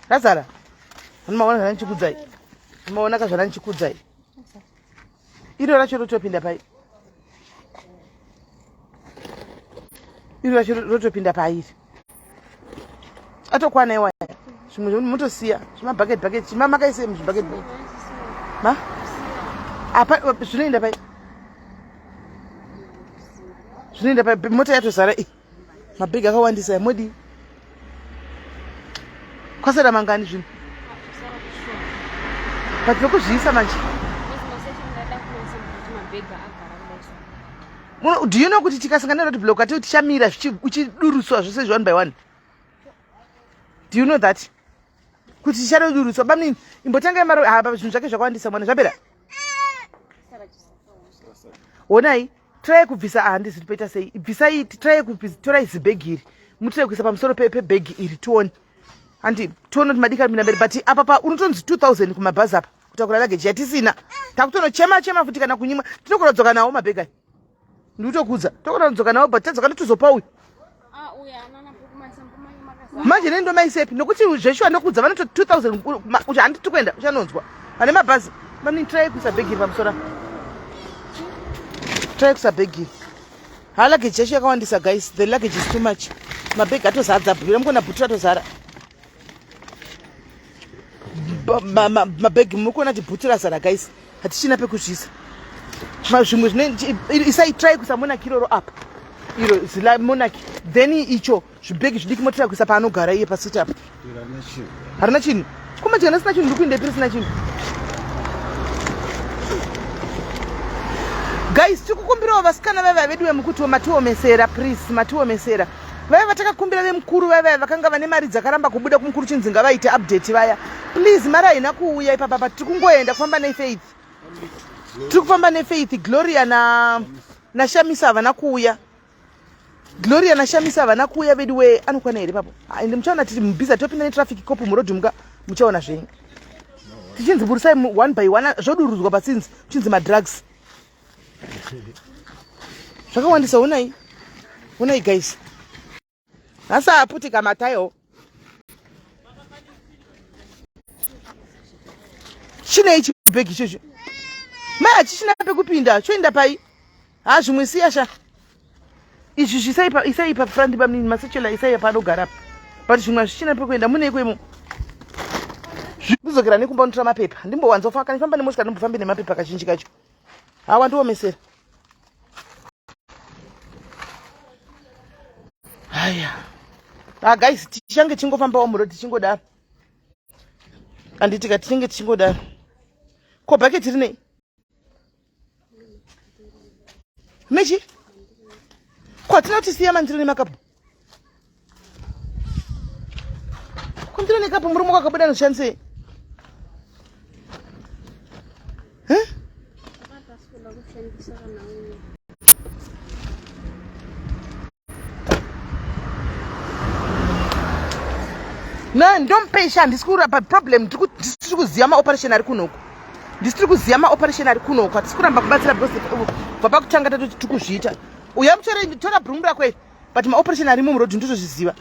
Razara. Maona zvandichikudzai. Maona ka zvandichikudzai. Iro racho rotopinda pai. Iro racho rotopinda pairi. Atokwana iwaya. Zvimwe zvokuti motosiya zvima bucket bucket chima makaisei muzvibucket bucket. Ma? Apa zvinoenda pai. Zvinoenda pai mota yatozara iyi. Mabhegi akawandisa aya modii? Kwasara mangani zvinhu? But vekuzviisa manje. Do you know kuti tikasangana road block ati tichamira uchidurutswa zvose izvi one by one? Do you know that? Kuti tichadodurutswa bamnini imbotangai maro ha zvinhu zvake zvakawandisa mwana zvapera. Honai try kubvisa ah handizi toita sei bvisai try kubvisa torai zibhegi iri mutry kuisa pamusoro pebhegi iri tione handi tione kuti madika mina mberi but apa pa unotonzi 2000 kumabhazi apa kutakura luggage yatisina takutonochema chema futi kana kunyimwa tinogona kudzoka nawo mabhegi aya ndikutokudza togona kudzoka nawo but tadzoka ndotozopa uyu ah, manje nei ndomaisepi nokuti zveshuwa ndokuudza vanoto 2000 kuti handiti kuenda uchanonzwa vane mabhazi mani try kuisa bhegi iri pamusoro try kuisa bhegi iri ha luggage yacho yakawandisa guys the luggage is too much mabhegi atozadza bhira mukona bhutu ratozara mabhegi muri kuona kuti bhutu razara guys hatichina pekuzviisa zvimwe zvine isai try kuisa monaki iroro apa iro zila monaki then icho zvibhegi zvidiki motira kuisa paanogara iye pasiti apa harina chinhu chikoma chikana sina chinhu ndikuindepi risina chinhu guys tiri kukumbirawo vasikana vaiva vedu vemukuti matiomesera please matiomesera vaya vatakakumbira vemukuru vaya vaya vakanga vane mari dzakaramba kubuda kumukuru chinzi ngavaite update vaya please mari haina kuuya ipapapa tiri kungoenda kufamba nefaith tiri kufamba nefaith gloria na nashamisa havana kuuya gloria nashamisa havana kuuya vedu wee anokwana here papo ende muchaona tiri mubhiza topinda netraffic cop murodhi muka muchaona zvenyu tichinzi burusai one by one zvodurudzwa pasinzi muchinzi madrugs zvakawandisa honai honai guys nhasi aputika matayo chinei chibhegi ichocho mai hachichina pekupinda choenda pai ha zvimwe siya sha izvi zvisaipa isaipa front pamini masechela isaipa paanogara apa but zvimwe hazvichina pekuenda muneiko imo kudzokera nekumba unotora mapepa ndimbowanzofa kana ndifamba nemotikari ndimbofambi nemapepa kazhinji kacho hawa ndiomesera haya ah guys tichange tichingofambawo muro tichingodaro anditika tichinge tichingodaro ko bhaketi rinei mechi ko hatina kuti siya mandiro nemakapu kundiro nekapu murume kwakabuda anoshandisei No, ndomupesha handisi kurapa problem ndisiri kuziva maoperation ari kunoku ndisiri kuziva maoperation ari kunoku hatisi kuramba kubatsira because kubva pakutanga tatoti tiri kuzviita uya mutore tora broom rako iri but maoperation arimo muroad ndotozviziva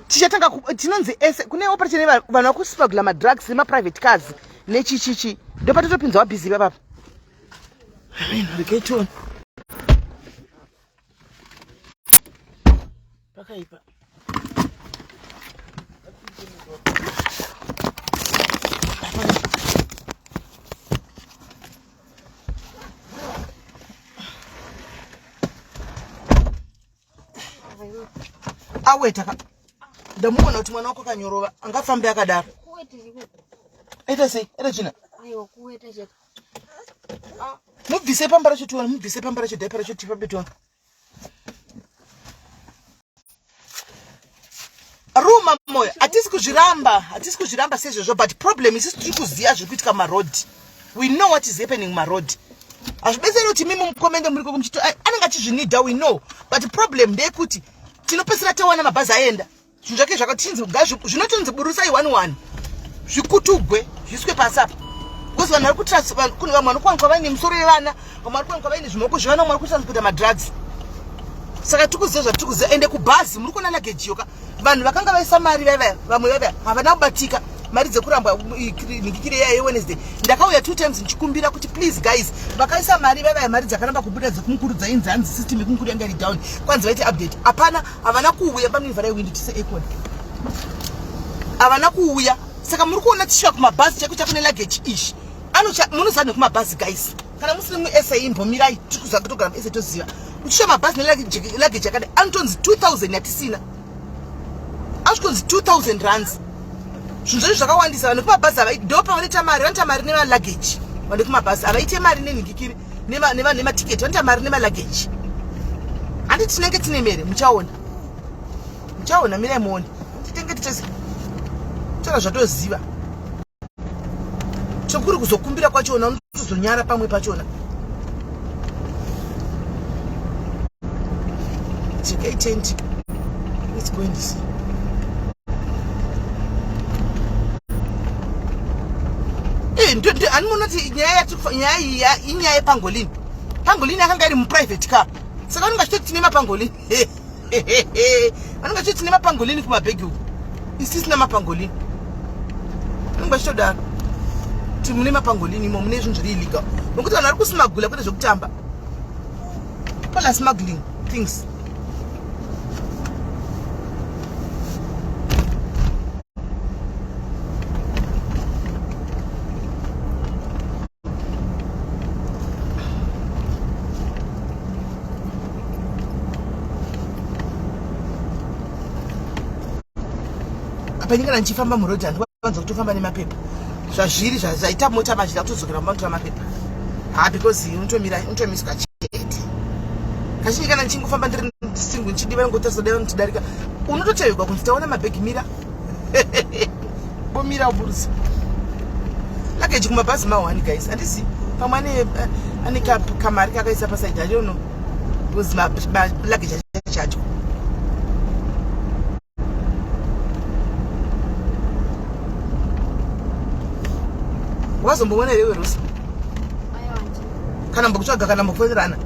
tichatanga tinonzi ese kune operation vanhu vakusmugla madrugs nemaprivate cars nechichichi ndopatotopinzwa busy papapa amen regai tione pakaipa aweta ka ndamuona kuti mwana wako akanyorova angafambe akadaro aita sei aita china mubvise pamba racho tione mubvise pamba racho dhaipa racho tifambe tione ruma moyo hatisi kuzviramba hatisi kuzviramba sezvozvo but problem isusu tiri kuziva zviri kuitika mumaroad we know what is happening mumaroad hazvibetseri kuti mimi mukomende muri koko muchiti anenge achizvinida we know but problem ndeyekuti tinopedzisira tawana mabhazi aenda zvinhu zvake zvakatinzi zvinotonzi burusai one one zvikutugwe zviiswe pasi apa because vanhu vari kutrans kune vamwe vanokuwanikwa vaine misoro yevana vamwe vari kuwanikwa vaine zvimoko zvevana vamwe vari kutransporta madrugs. Saka tiri kuziva zvatiri kuziva. Ende kubhazi muri kuona luggage yoka, vanhu vakanga vaisa mari vaiva vamwe vaiva havana kubatika mari dzekurambwa nhingikire yayo yeWednesday. Ndakauya 2 times ndichikumbira kuti please guys, vakaisa mari vaivaya, mari dzakaramba kubuda dzekumukuru dzainzi hanzi system yekumukuru yanga iri down, kwanzi vaite update. Hapana, havana kuuya. Pamunivharai window tise aircon, havana kuuya. Saka muri kuona tisvika kumabhazi chaiko chako neluggage ishi anocha. Munoziva nekumabhazi guys, kana musiri muSA imbomirai, tiri kuziva kutogara muSA, toziva uchisvika mabhazi neluggage yakadai anotonzi 2000 yatisina, asvikonzi 2000 rands. Zvinhu zvacho zvakawandisa. Vanhu kumabhazi havai, ndo pavanoita mari, vanoita mari nemaluggage. Vanhu kumabhazi havaite mari nenhingikiri nematiketi, vanoita mari nemaluggage. Handi tinenge tine mere, muchaona, muchaona, mirai muone. Titenge titese tana zvatoziva chokuri kuzokumbira kwachona, unotozonyara pamwe pachona. Chekai tent. Let's go and see. Eh, ani munoti nyaya nyaya iyi inyaya yepangolini. Pangolini yakanga iri muprivate car, saka vanenge vachitoti tine mapangolini, vanenge vachitoti tine mapangolini kumabhegi uku, isisina mapangolini. Vanenge vachitodaro kuti mune mapangolini imo, mune zvinhu zviri illegal, nokuti vanhu vari kusmagula kwete zvekutamba. People are smuggling things. Apa ini kana ndichifamba murodhi handiwanza kutofamba nemapepa zvazviri zvaita mota manje ndakutodzokera kumba kutora mapepa. Ha, because unotomira, unotomiswa chete. Kazhinji kana ndichingofamba ndiri single ndichidiva ngotarisa dai vanotidarika, unototevegwa kunzi taona mabhegi, mira, bomira uburuse luggage. Kumabhazi mahwani guys, handisi pamwe ane kamari kakaisa pasaidi, I don't know, because luggage achacho. Wazomboona here weRosa kana mbokutsvaga kana mbokufonerana?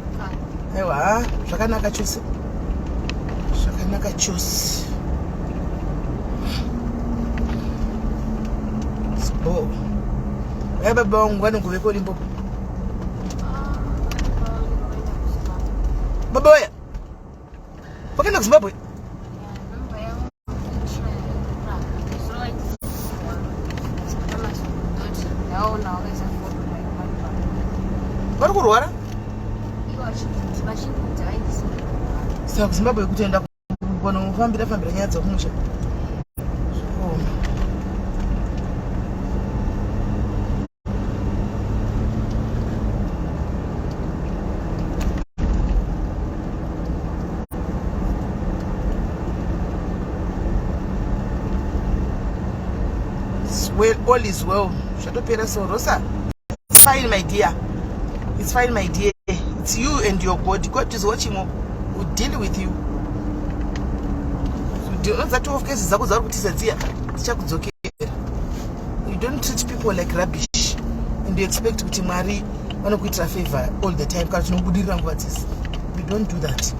Aiwa, zvakanaka chose, zvakanaka chose. Bo vaya baba vangu vanongove koLimpopo. Baba vaya vakaenda kuZimbabwe. Vari kurwara, saka kuZimbabwe kutoenda vanofambira fambira nyaya dzokumusha. Zvakaoma. Well, all is well, zvatopera. So Rosa, it's fine my dear, it's fine my dear. It's you and your God. God is watching, will deal with you. Unodza 12 cases dzako dzauri kutiza dziya dzichakudzokera. You don't treat people like rubbish and you expect kuti Mwari vanokuitira favor all the time kana tinobudirira nguva dzese. You don't do that.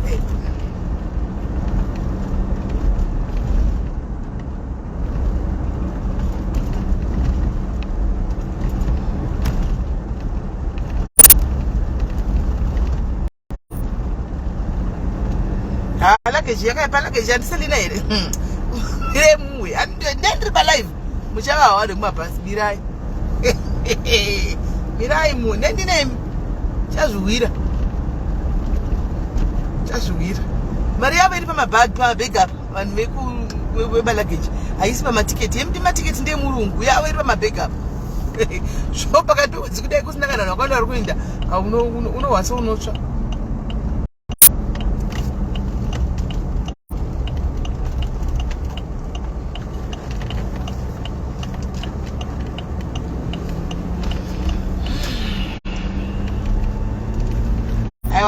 Okay. Luggage yakaipa, luggage yandiselina here remuwe ndendiri palive, muchavawa nekumabhasi. Mirai, mirai mu nendinemi, chazviwira, chazviwira. Mari yavo iri pamabhagi, pamabhegi apa. Vanhu vemaluggage, haisi pamatiketi yemudi. Matiketi ndemurungu, yavo iri pamabhegi apa. Zvo pakati pewedzi kudai kusina kana vanhu vakawanda vari kuenda, unohwa seunotsva.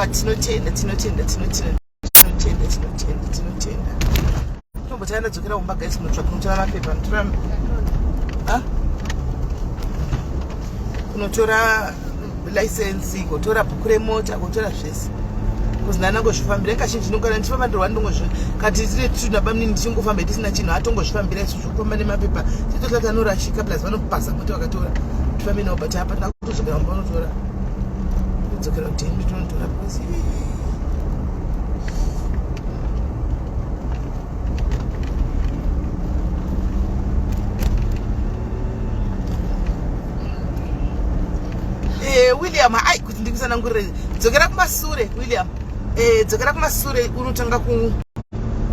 Aiwa, tinotenda, tinotenda, tinotenda, tinotenda, tinotenda, tinotenda. Tombotanga ndadzokera kumba guys, kunotsvaka, kunotora mapepa, kunotora, ah? Kunotora license, kunotora bhuku remota, kunotora zvese. Because ndanangozvifambira kazhinji ndinogara ndichifamba ndirwa ndongozvi kati tine tuna bamnini tichingofamba tisina chinhu atongozvifambira isu zvekufamba nemapepa titotati anorashika plus vanopasa mota vakatora tifambe navo but apa takutodzokera kumba unotora kudzokera kudheni tinotora because Eh, William ai kuti ndikusanangurire dzokera kumasure William eh, dzokera kumasure unotanga ku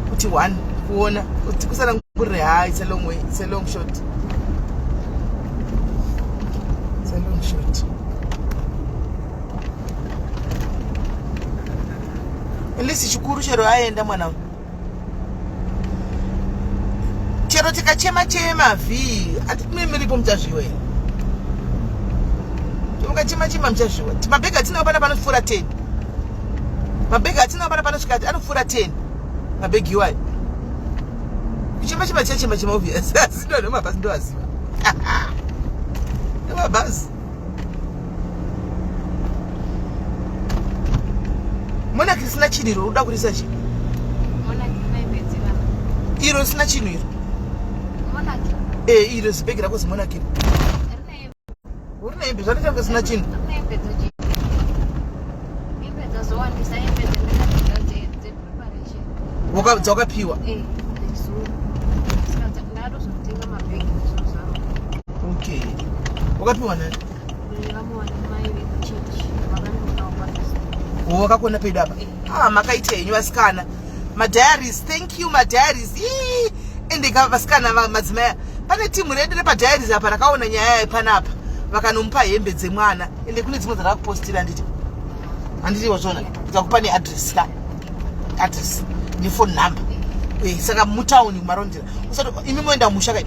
kuti one kuona kuti kusanangurire ha it's a long way, it's a long shot, it's a long shot. At least chikuru chero aenda mwana chero tikachema chema v atimemiripo muchazviwa here mukachema chema muchazviwa mabhegi atinawo pana panopfuura 10 mabhegi atinawo pana panosvika anopfuura 10 mabhegi iwayo kuchema chema chachema chema obvious asi ndo nemabhazi ndoaziva nemabhazi Monarch risina chinhu iro unoda kurisa chii? Iro risina chinhu iro. Eh, iro zibhegi rako zimonarch iro. Uri nehembe zvanoita kunge risina chinhu. Dzawakapiwa. Eh, Okay. Wakapiwa nani? Wakakuona pedu apa? Ah, makaita henyu vasikana. Madiaries, thank you madiaries. Ii, ende ka vasikana madzimai. Pane timu redu repadiaries apa rakaona nyaya yepanapa. Vakanomupa hembe dzemwana. Ende kune dzimwe dzakakupostira handiti? Handiti wazviona? Dzakupa neaddress ka. Address nephone number. Eh, saka mutauni kumarondera. Usati imi moenda kumusha kai?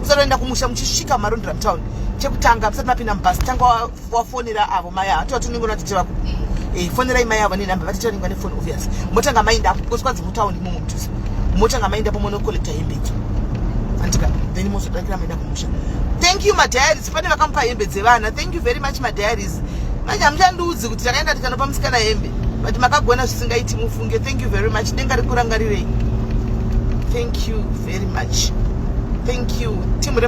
Usatoenda kumusha muchisvika marondera mutown chekutanga musati mapinda mubhasi tanga wafonera avo mai ava tova tinenge natete vako eh, fonerai mai avo nenhamba vatete vanenge vane foni obvious motanga maindapo because kwanzi mutown imomo mudhuze motanga maindapo monocollecta hembe idzo andika then mozodarikira maenda kumusha thank you madiaries pane vakamupa hembe dzevana thank you very much madiaries manje hamuchandiudzi kuti takaenda tikanopa musikana hembe but makagona zvisingaiti mufunge thank you very much denga rikurangarirei thank you very much thank you timu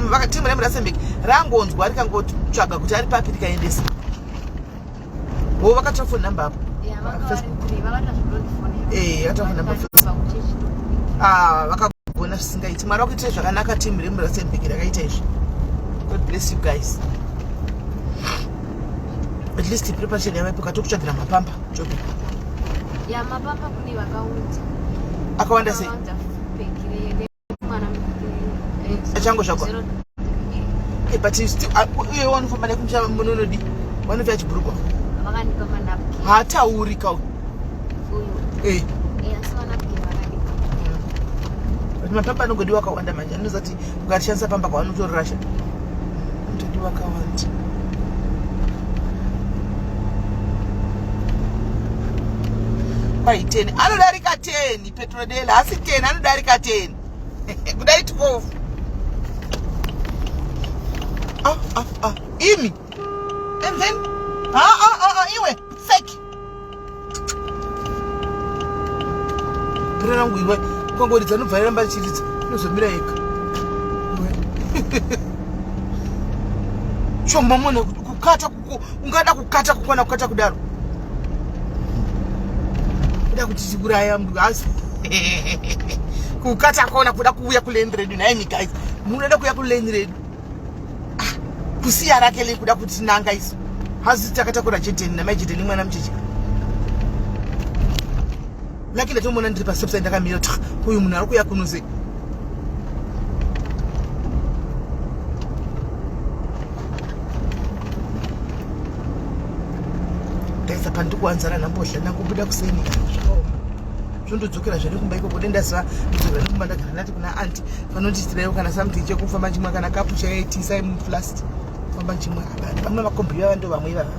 remurasembeki rangonzwa rikangotsvaga kuti ari papi rikaendesa wo vakatora phone number apo eh, vakatora phone number ah, vakagona zvisingaiti mwari vakuitira zvakanaka timu remurasembeki rakaita izvi god bless you guys at least preparation yavapo katokutsvagira mapamba jobe ya mapamba kune vakaunza akawanda sei achango zvakwa eh, but still ah, uye wanofamba nekumusha munonodi vanofia chibhurugwa haatauri ka eh. eh, but mapamba anogodiwa akawanda manje anozati ukarishandisa pamba kwavanotorasha anotodiwa akawanda kwai 10 anodarika 10 petrodela asi 10 anodarika 10 kudai 12 ah, ah, ah. imi and then ah, ah, ah, ah, iwe fake Bhira rangu iwe ukangoridza anobva ramba richiridza inozomira yega chomba mwana kukata ungada kukata kukwana kukata kudaro kuda kuti tiuraya asi kukata kona kuda kuuya kuleni redu nhaimi guys munoda kuuya kuleni redu ah, kusiya rake le kuda kuti nanga isu hazi takatakura jedeni namai jedeni mwana mucheche laki ndatomuona ndiri pastop sign ndakamira kuti uyu munhu ari kuuya kuno sei ndaisa pandikuwanzana nambodla ndakubuda kuseni zvakaoma zvondodzokera zvene kumba ikoko dendaziva ndodzokera nekumba ndagara ndati kuna anti vanondiitiraiwo kana something chekufamba chimwe kana kapu chaitisai muflast famba chimwe vamwe vakombi vava ndo vamwe ivava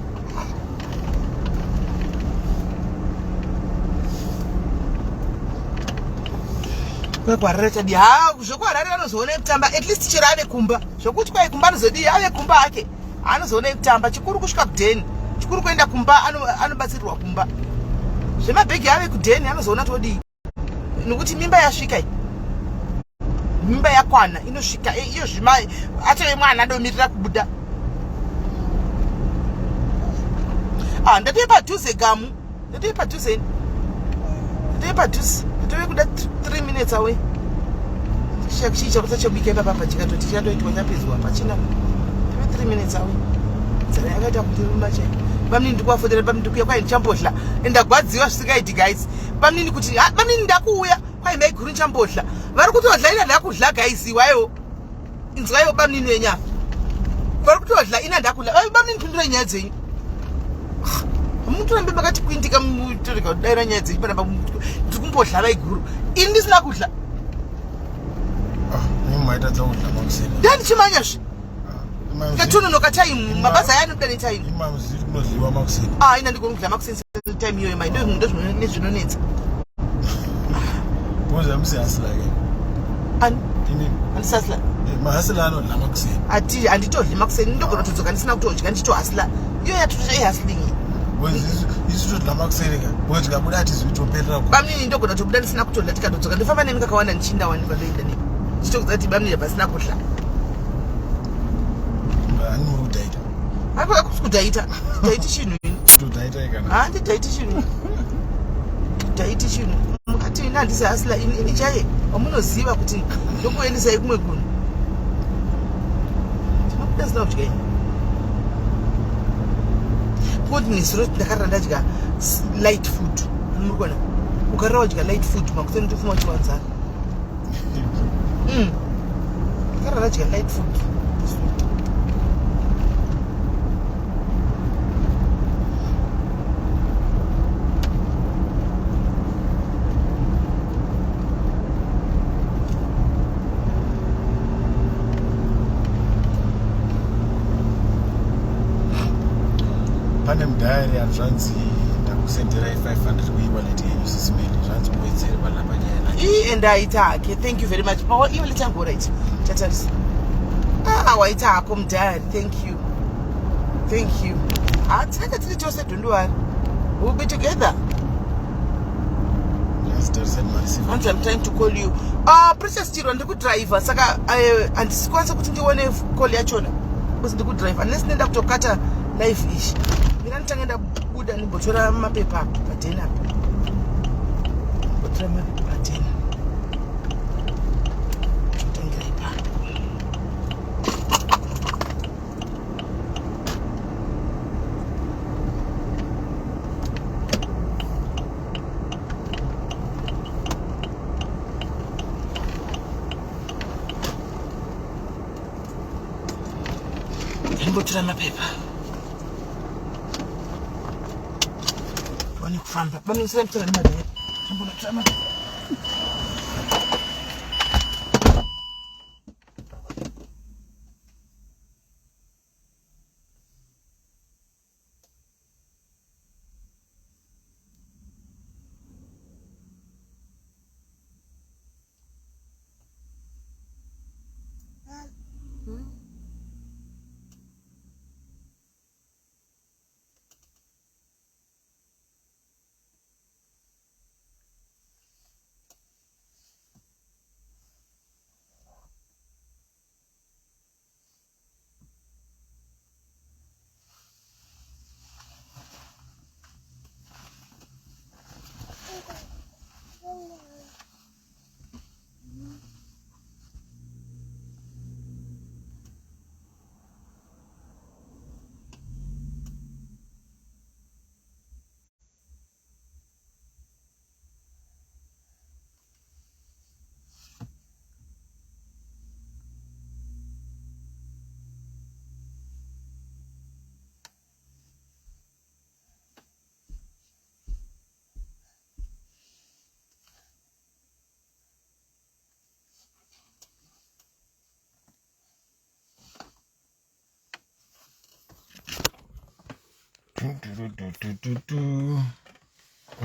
Kwekuharare tadii? Ha, zvekuharare anozoona yekutamba at least chero ave kumba. Zvekuti kwai kumba anozodii? Ave kumba hake. Anozoona yekutamba. Chikuru kusvika kudheni. Chikuru kuenda kumba anobatsirirwa kumba. Zvemabhegi ave kudheni anozoona todii? Nokuti mimba yasvika iyi. Mimba yakwana inosvika eh, iyo zvima atove mwana adomirira kubuda. Ah, ndatove padhuze gamu. Ndatove padhuze ini. Ndatove padhuze. Ndatove kuda 3 minutes away. Chii chakuta chobika ipapa pa chikatoti chatoitwa chapedzwa pachina. Tove 3 minutes away. Nzara yakaita kundiruma chai. Bamnini ndikuvafonera bamnini ndikuya kwai ndichambodla. And ndagwadziwa zvisingaiti guys. Bamnini kuti bamnini ndakuuya kwai maiguru ndichambodla. Vari kutodla ina ndakudla guys iwayo. Inzwaiwo bamnini wenyu apa. Vari kutodla ina ndakudla. Bamnini pindurai nyaya dzenyu. Mutorambe makati kuindika mutorega kudaira nyaya dzenyu panapa ndiri kumbodla vaiguru. Ini ndisina kudla. Ah, maita dzakudla makuseni. Ndandichimanya zve. Katononoka time mabhazi aya anobuda netime. Kunodliwa makuseni. Ah, ina ndigona kudla makuseni time iyoyo mai ndozvinonetsa. Boza musi hasla ke. Ani? Ini. Andisasla. Eh, mahasla anodla makuseni. Ati anditodli makuseni ndogona kutodzoka ndisina kutodya ndichitohasla. Iyo yatoita ihustling. Isu todla makuseni ka. Boza tikabuda atizivi toperera ku. Bamnini ndogona kutobuda ndisina kutodla tikatodzoka ndofamba nemi kakawanda ndichinda wani kwandoenda nemi. Ndichitokuudza kuti bamnini pasina kudla. Ani muri kudaita? Hakusi kudaita. Daiti chinhu ini. Todaita kana. Handi daiti chinhu. Daiti chinhu. Mukati ini handisi hasla ini ini chaiye wamunoziva kuti ndokuendesai kumwe kunhu. Tinobuda sina kudya ini. Kuti nezuro ndakarara ndadya light food. Muri kuona? Ukarara wadya light food makuseni tofuma uchiwanzara. Mm. Ndakarara ndadya light food. Pane mudhayari hanzvanzi ndakusenderai 500 kuiwallet yenyu sisimeli zvanzi muwedzere panapa nyaya Ii and aita hake. Thank you very much. Pawa iwe lechangu right. Chatarisa. Ah, waita hako mudhayari. Thank you. Thank you. Ah, tinenge tiri tose don't worry. We'll be together. Hanzi I'm trying to call you. Ah, Precious Chirwa ndiri kudriver saka eh, handisi kwanisa kuti ndione call yachona because ndiri kudriver unless ndenda kutokata live ishi. Mina nditange ndabuda ndimbotora mapepa apo padheni apo. Ndimbotora mapepa padheni. Totangira ipapo. Ndimbotora mapepa. Tiwane kufamba. Bamisa mtora mapepa. Ndimbotora mapepa.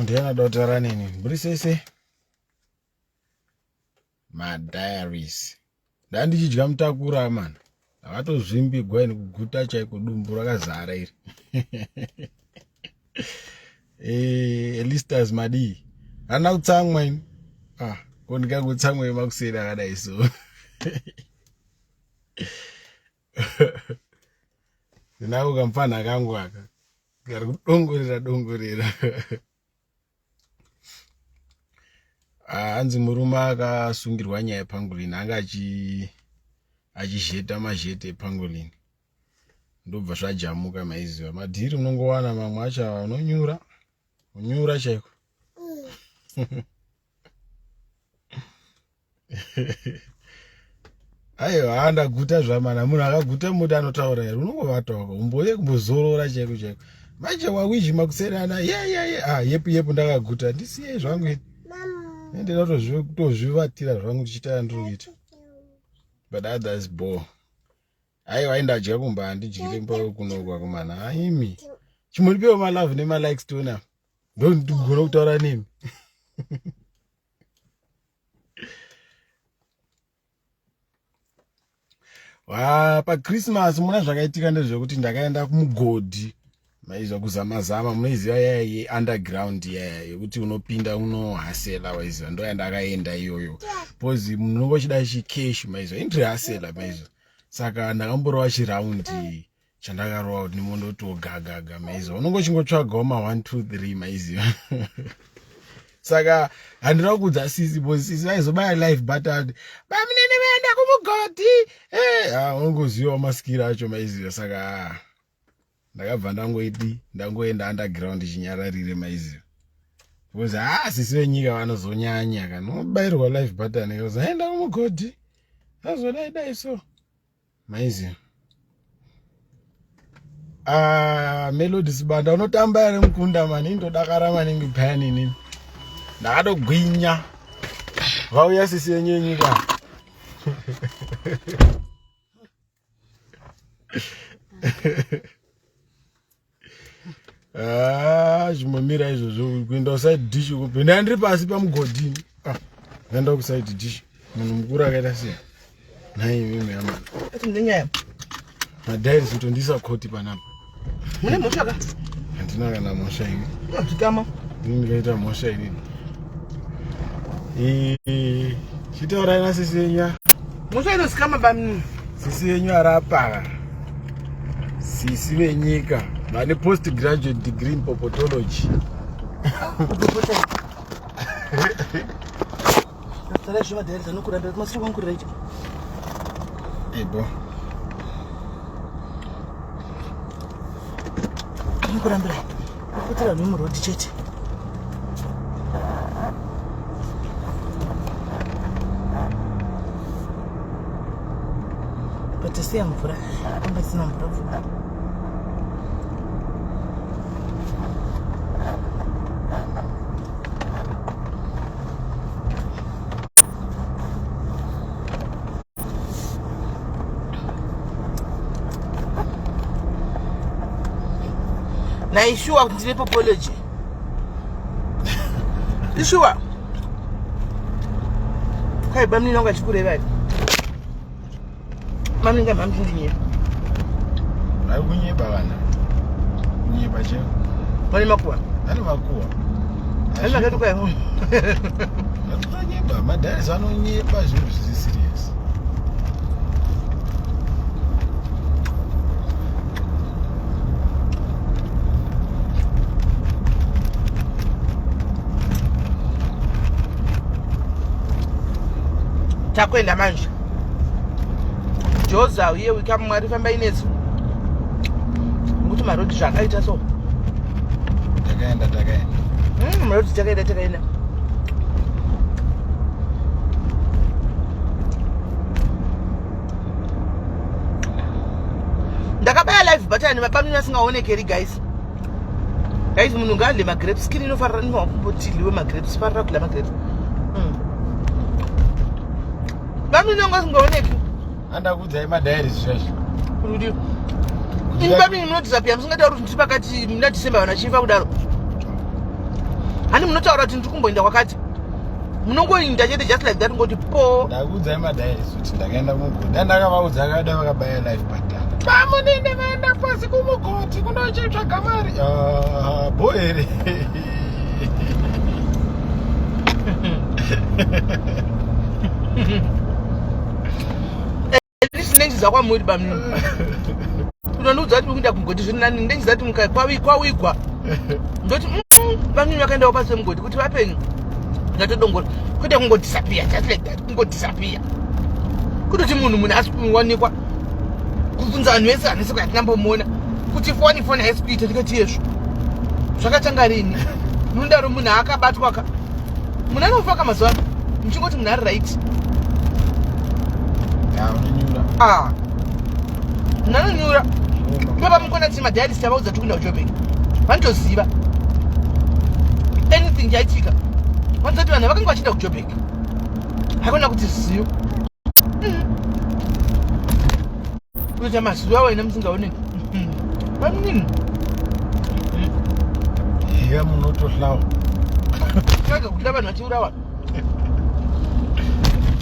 Ndiani ada kutaura neni? Muri sei sei? Madiaries. Ndandichidya mutakura mana. Ndakatozvimbigwa ini kuguta chaiko dumbu rakazara iri. Eh, Elistas madii? Hana kutsamwa ini. Ah, ko ndikangotsamwa makuseni akadai so. Ndinako kamfana kangu aka. Kari kudongorera dongorera. Ah, hanzi murume akasungirwa nyaya yepangolin anga achizheta mazhete epangolin ndobva zvajamuka maiziva madhiri unongowana mamwe acho unonyura unyura chaiko aiwa haa ndaguta zvamana munhu akaguta muti anotaura here unongovatawo umboye kumbozorora chaiko chaiko manje wawizhi makuserana yeyeye ah yepu yepu ndakaguta ndisiyei zvangu ini ndinoda kutozvivatira zvangu ndichiita yandiri kuita but others bore aiwa aindadya kumba handidyire mba kuno kwakomana aimi chimundipewo malove nemalikes tiona ndondigona kutaura nemi pachristmas muna zvakaitika ndezvekuti ndakaenda kumugodhi maizwa kuzama zama munoiziva yaya yeunderground yaya yekuti unopinda unohasela waiziva ndoyandakaenda iyoyo bcause munhu unonge uchida chikesh maizwa indiri hasela maizwa saka ndakamborova chiraundi chandakarova kuti ndimondoti gagaga maiziva unonge uchingotsvagawo ma 1 2 3 maiziva saka handina kuudza sisi because sisi vaizobaya life button bamunene vaenda kumugodhi eh, ah, unongozivawo masikiro acho maiziva saka ah, ndakabva ndangoidi ndangoenda underground chinyararire maiziva because ah sisi venyika vanozonyanya kana unobairwa life button kazoenda kumugodhi azodai dai so Maizi. Ah, Melody Sibanda unotamba here mukunda mani indodakara maningi phayani inini. Ndakatogwinya. Vauya sisi yenyu yenyika. Ah, zvimomira izvozvo kuenda kuside dish uko ndanga ndiri pasi pamugodhini ah, ndaenda kuside dish munhu mukuru akaita sei nhai imimi amana nenyaya madhairis kutondiisa koti panapa mune mhosva ka handina kana mhosva ini dzikama ini ndikaita mhosva inini Chitaurai nasisi yenyu. Mhosva inosikama bamnini. Sisi yenyu arapa. Sisi venyika vane post graduate degree in popotology. Tara zvima dare zanokurambira masiri wangu right. Ebo. Anokurambira. Kupotera nemuroad chete. But siya mvura, anga isina mvura mvura. Naishuwa kuti ndine popology. Ishuwa. Kai bamnini wangu achikureva ati. Bamnini kama mtindinye. Vari kunyeba vana. Kunyeba chero. Vane makuwa. Vane makuwa. Vane makatuka yavo. Vanonyeba, madharis anonyepa zvinhu zviri serious. Takuenda manje. Joza uye wika mwari famba inesu. Ngokuti marodi zvakaita so. Takaenda takaenda. Marodi takaenda takaenda. Ndakabaya live button vapamini vasingaonekeri guys. Guys munhu ngaadle magrapes skin inofarira inokumbotiliwe magrapes farira kudla magrapes. Vamini vanga vasingaoneki. Andakuudzai madiaries zvazvo. Kuti ini pamini munodisappear musingatauri kuti ndiri pakati muna December vanhu vachifa kudaro. Hani munotaura kuti ndiri kumboenda kwakati. Munongoinda chete just like that ngoti po. Ndakuudzai madiaries kuti ndakaenda kumugodhi. Dai ndakavaudza akada vakabaya life bhadhara. Bamunini vaenda pasi kumugodhi kunochitsvaga mari. Ah, bho here. Ndinenjiza kwamuri bamnini. Unondiudza kuti kuenda kumugodhi zviri nani ndenjiza kuti muka kwawigwa. Ndoti bamnini vakaendawo pasi pemugodhi kuti vapenyu. Ndatodongora. Kwete kungodisappear just like that kungodisappear. Kutoti munhu munhu asi kuwanikwa kubvunza vanhu vese vanhu vese kuti hatinambomuona kuti foni foni haisi kuita ndikati yezvo zvakatanga rini munodaro munhu akabatwa ka munhu anofa ka mazuva ano muchingoti munhu ari right ah. munhu anonyura baba mukona tiri madialis tavaudza tikuenda kujoburg vanotoziva anything chaitika vanozati vanhu vakanga vachienda kujoburg hakuna kuti ziyo kuita mazuva wena musingaoneki vamunini iya munotohlawa kaga kuda vanhu vachiurawa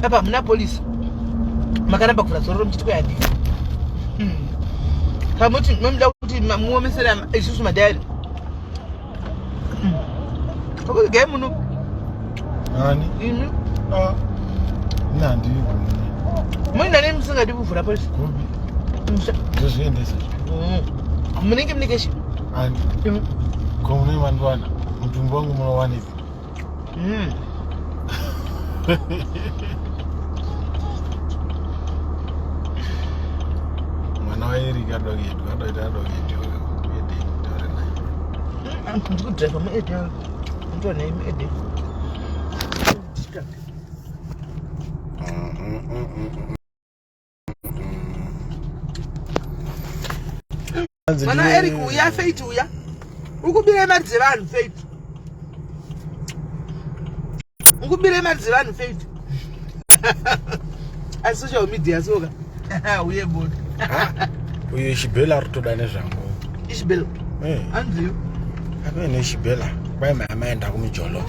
apa hamuna polisi makaramba kuvhura zororo muchiti kuyadii kamuti mamuda kuti muomesera isusu madhayari Gai muno. Ani? Ini. Ah. Ini handiri kumuna. Mune nani musingadi kuvhura polisi? Kupi? Musha. Ndozviendesa. Munenge mune keshi? Ani? Imi. Ko mune mandiwana? Mutumbi wangu munowanepi? Mwana waErika adokedu adoita adokedu ede taure naye. Ndikudriver muede ndona muede. Mwana Eric uya Faith uya. Ukubira mari dzevanhu Faith. Ukubira mari dzevanhu Faith. Asi social media soka. Uye bodo. Uyu Ishibela ari kutoda nezvangu. Ishibela. Eh. Anziyo. Amene Ishibela. Kwai mama enda kumujolo.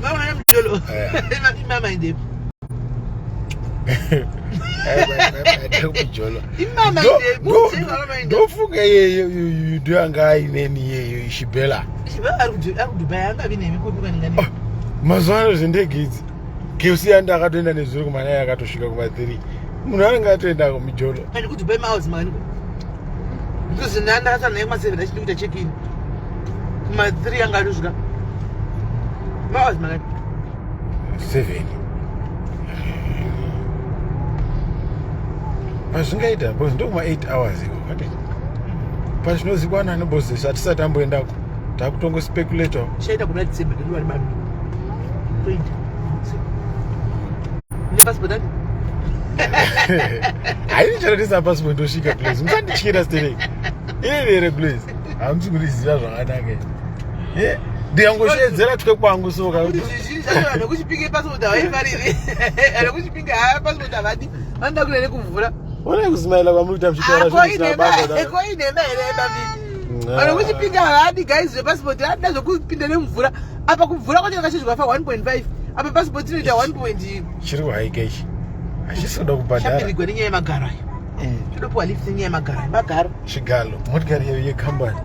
Mama enda kumujolo. Eh. Mama ende. Ndofunga iyeyo ndoyanga aineni iyeyo Ishibela. Mazuva ano zvendege idzi KFC andi akatoenda nezuro kumana akatosvika kuma 3 munhu anenge atoenda kumijolo. Because ndakasana naye kuma 7 achidi kuita check in. Kuma 3 anga atosvika. Mahours makani? 7 pazvingaita because ndokuma 8 hours iko kwete pazvinozikwa nani bosses hatisati amboendako takutongospeculator Chaita kuna December ndiri vari bambi. Toita. Ne passport ani? Haini charatisa passport ndosvika please musandityira stereki inini here please hamusi kundiziva zvakanaka eh, ndikangosheedzera twe kwangu soka Kuti zvizhinji zvacho vanhu vekuchipinge passport havaifariri. Vanhu vekuchipinge haa passport havadi. Vanoda kuenda nekuvhura. Onai kuzimaila kwamuri kuita muchitaura Ah, ko zvinhu zvisina inhema basa kudaro. ko inhema here bambi? Vanhu vekuchipinge havadi guys zvepassport vanoda zvekupinda nemvura. Apa kumvura kwacho yakachizwa fa 1.5. Apa passport inoita 1. Chiri kuhaika ichi hachisi kuda kubhadhara. Chapirigwa nenyaya yemagaro ayo. Todopiwa lift nenyaya yemagaro ayo. Magaro. Chigalo motikari yeyo yekambani.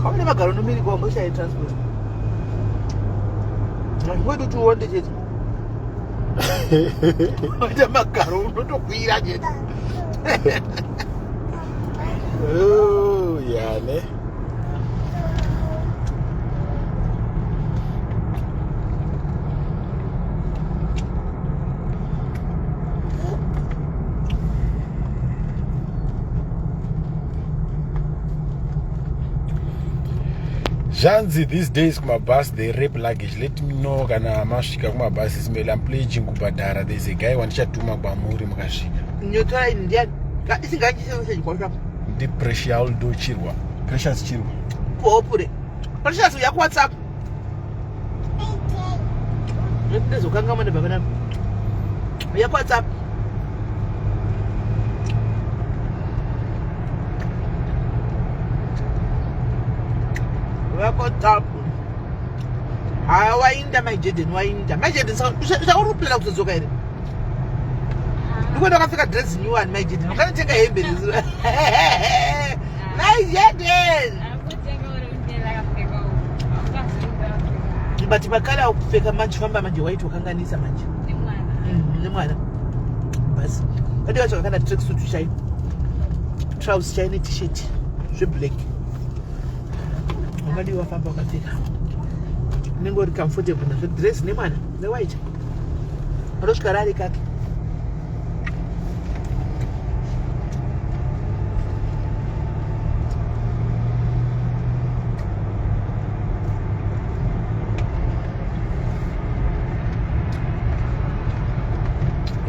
Kaone magaro nomirigwa wamboshaya transport. Wedu tiwonde chete. Waita magaro unotokwira chete. Oh, yeah, ne. Zvanzi these days kumabus they rape luggage. Let me know kana masvika kumabus smell. I'm pledging kubhadhara. There's a guy wandichatuma kwamuri mukasvika. Nyotora ini ndiani? Isingachise message kwa WhatsApp. Ndi Precious Chirwa. Precious Chirwa. Kuhopure. Precious uya ku WhatsApp. Ndozokanga mwana baba nami. Uya ku WhatsApp. Uya ku WhatsApp. Haa wainda mai Jaden wainda. Mai Jaden saka uri kuplana kuzodzoka here? Ndikuenda wakapfeka dress new one mai Jaden. Wakanotenga hembe nezuva. Mai Jaden. But makala kupfeka manje famba manje white wakanganisa manje. Nemwana. Basi. Vadi vacho vakana tracksuit chaiyo. Trousers chaiyo ne t-shirt zveblack. Wakadii wafamba wakapfeka unenge uri comfortable nazvo dress nemwana newhite anosvika rari kake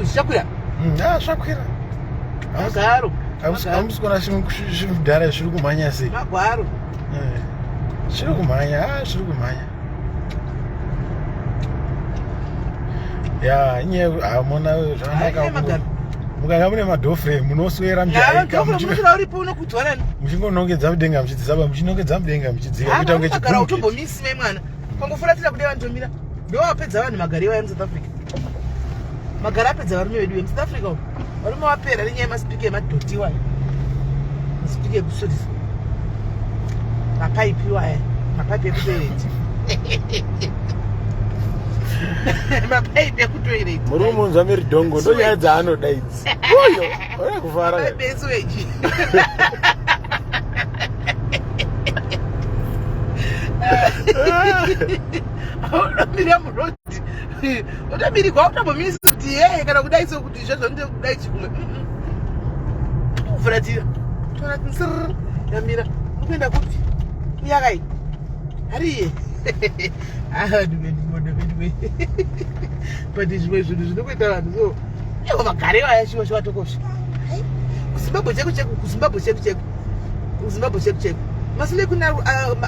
zvichakwira ah, zvakwira magaro hamusi kuona zvimudhara zviri kumhanya sei magwaro eh, zviri kumhanya ah, zviri kumhanya ya inyaya hamuna zvakanaka mukanga mune madofre munoswera muchingonongedza mudenga muchidzisaba muchinongedza mudenga muchidzika kuita kunge chigumbomisi memwana kangofuratira kudai vantomira ndowapedza vanhu magari iwaya musouth africa magara apedza varume vedu vemusouth africa umu varume wapera nenyaya yemasipika emadhoti iwaya masipika ekusorisa mapaipi iwaya mapaipi ekutoireti mapaipi ekutoireti murume unzwa meridhongo ndonyaya dzaanoda idzi uyo oya kufara mapaipi esuweji unomira muroad utomirigwa utombomisi kuti yeye kana kudai so kuti izvozvo ndite kudai chikumwe kufuratira toona kuti srr yamira ukuenda kupi uyakai hariye aduveduveduve but zvimwe zvinhu zvinokuita vanhu so ivo vagare vaya shuwa shuwa tokosha kuzimbabwe cheko cheko kuzimbabwe cheko cheko kuzimbabwe cheko cheko masilekuni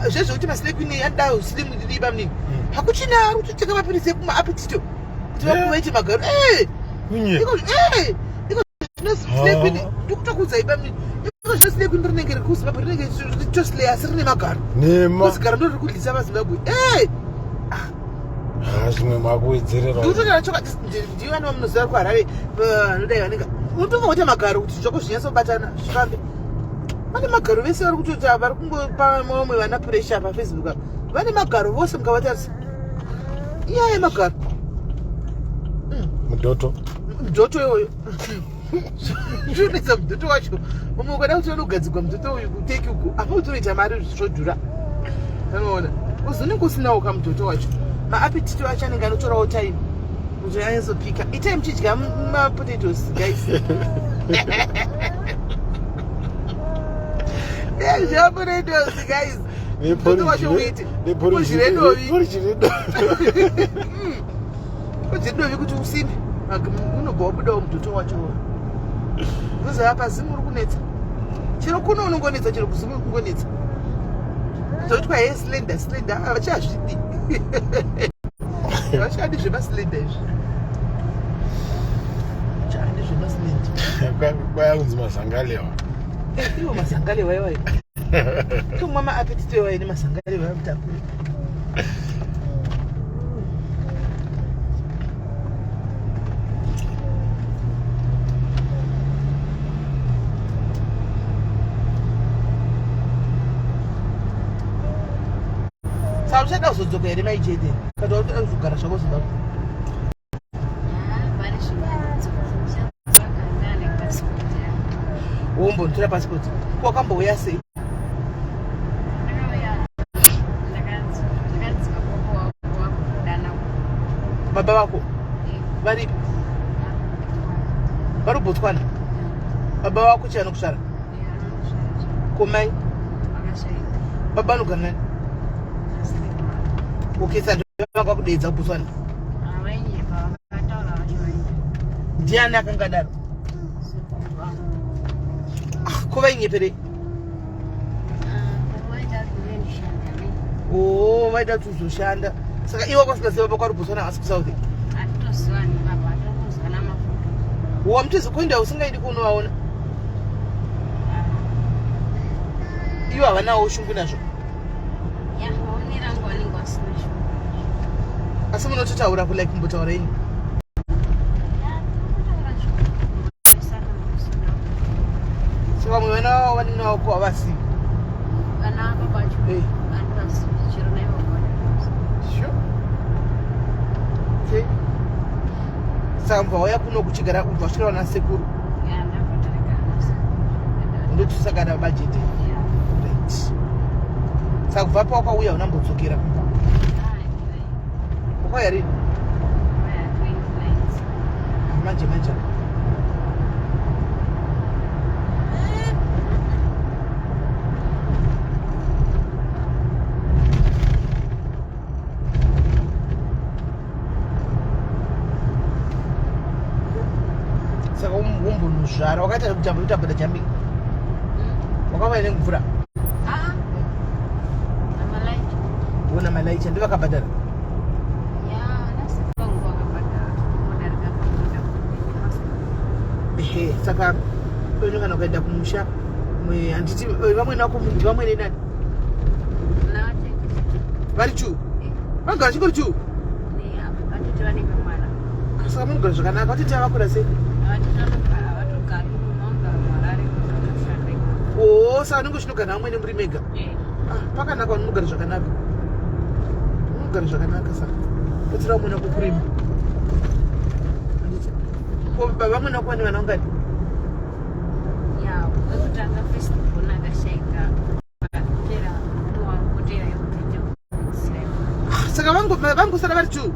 zvezvekuti masilekuni anoda silimu riba munini hmm. hakuchina ari kutotenga mapiritsi ekumaapetito kuti vakuvaite magaro eh! Iko eh! Iko zvino ndikutokuudza iba munini iko zvino silekuni rinenge riri kuzimbabwe rinenge ritoslay asi rine magaro nema garo ndo riri kudlisa vazimbabwe eh! Ah, zvimwe makuwedzerera ndikutotaura chokwadi ndiyo vana vamunoziva kuharare vanodai vanenge unotonga kuita magaro kuti zvako zvinyatsobatana zvifambe vane magaro vese vari kutoita vari kungopa vamwe vana pressure pafacebook apa vane magaro vose mukavatarisa inyaya yemagaro mudhoto mudhoto iwoyo zvinonetsa mudhoto wacho umwe ukada kuti unogadzigwa mudhoto uyu kuteki uku apa utoita mari zvodhura anoona uzi unenge usinawo ka mudhoto wacho maapetito acho anenge anotorawo time kuti anyatsopika itai muchidya mapotatoes guys dya potatoes guys mudhoto wacho uite udye dovi Udye dovi kuti usimbe unobva wabudawo mudhoto wacho unoziva pazimu uri kunetsa chero kuno unongonetsa chero kuzimu uri kungonetsa zvoitwa he slender slender havachazvidi havachadi zvemaslender izvi chadi zvemaslender kwaya kunzi mazangalewa eh, iwo mazangalewa iwayo tomwa maapetito iwayo nemazangalewa akuti akure Saka uchada kuzodzoka here mai Jaden? Kana uchada kuzogara zvako Zimbabwe? Wombonotora passport. Ko wakambouya sei? Baba vako varipi? Vari kuBotswana? Baba vako chii anokusvara? Ko mai? Baba vanogara nani? Okay, saka vanga vakudeedza kuBotswana? Ndiani akanga adaro? Ah, ko vainyeperei? Oh, vaida kuti uzoshanda. Saka iwe kwasingaziva baba kwari Botswana asi kuSouth. Wamutizi kuenda usingaendi kunovaona. Ivo havanawo shungu nazvo. Asi munototaura ku like kumbotaura ini. So vamwe vana vavo vanina vako havasi. Vana baba vacho. Eh. Vanivasi chero naivo Sure. Okay. Saka mubva wauya kuno kuchigara ubva wasvika vana sekuru. Yeah, ndakatarika. Ndotusakana bajeti. Yeah. Right. Saka kubva pawakauya unambodzokera kumba. Wakauya rini? Manje manje. Saka umbonozvara wakaita zvekujamba kutambura jumping. Wakauya nemvura. Ah. Ona malaicha ndivakabhadhara. Ehe, saka kwenyu kana ukaenda kumusha handiti vamwene vako ndivamwene nani? Vari chu? Vanogara chingori chu? Saka munogara zvakanaka vatete vakura sei? Oo, saka unenge uchinogara navamwene muri mega? Ah, pakanaka unogara zvakanaka. Unogara zvakanaka saka. Batsira vamwene vako kurima. Handiti? Ko baba vamwene vako vane vana vangani? Ya, wekutanga first born akashaika pera kutera yekutete kutsira. Ah, saka vangosara vari two.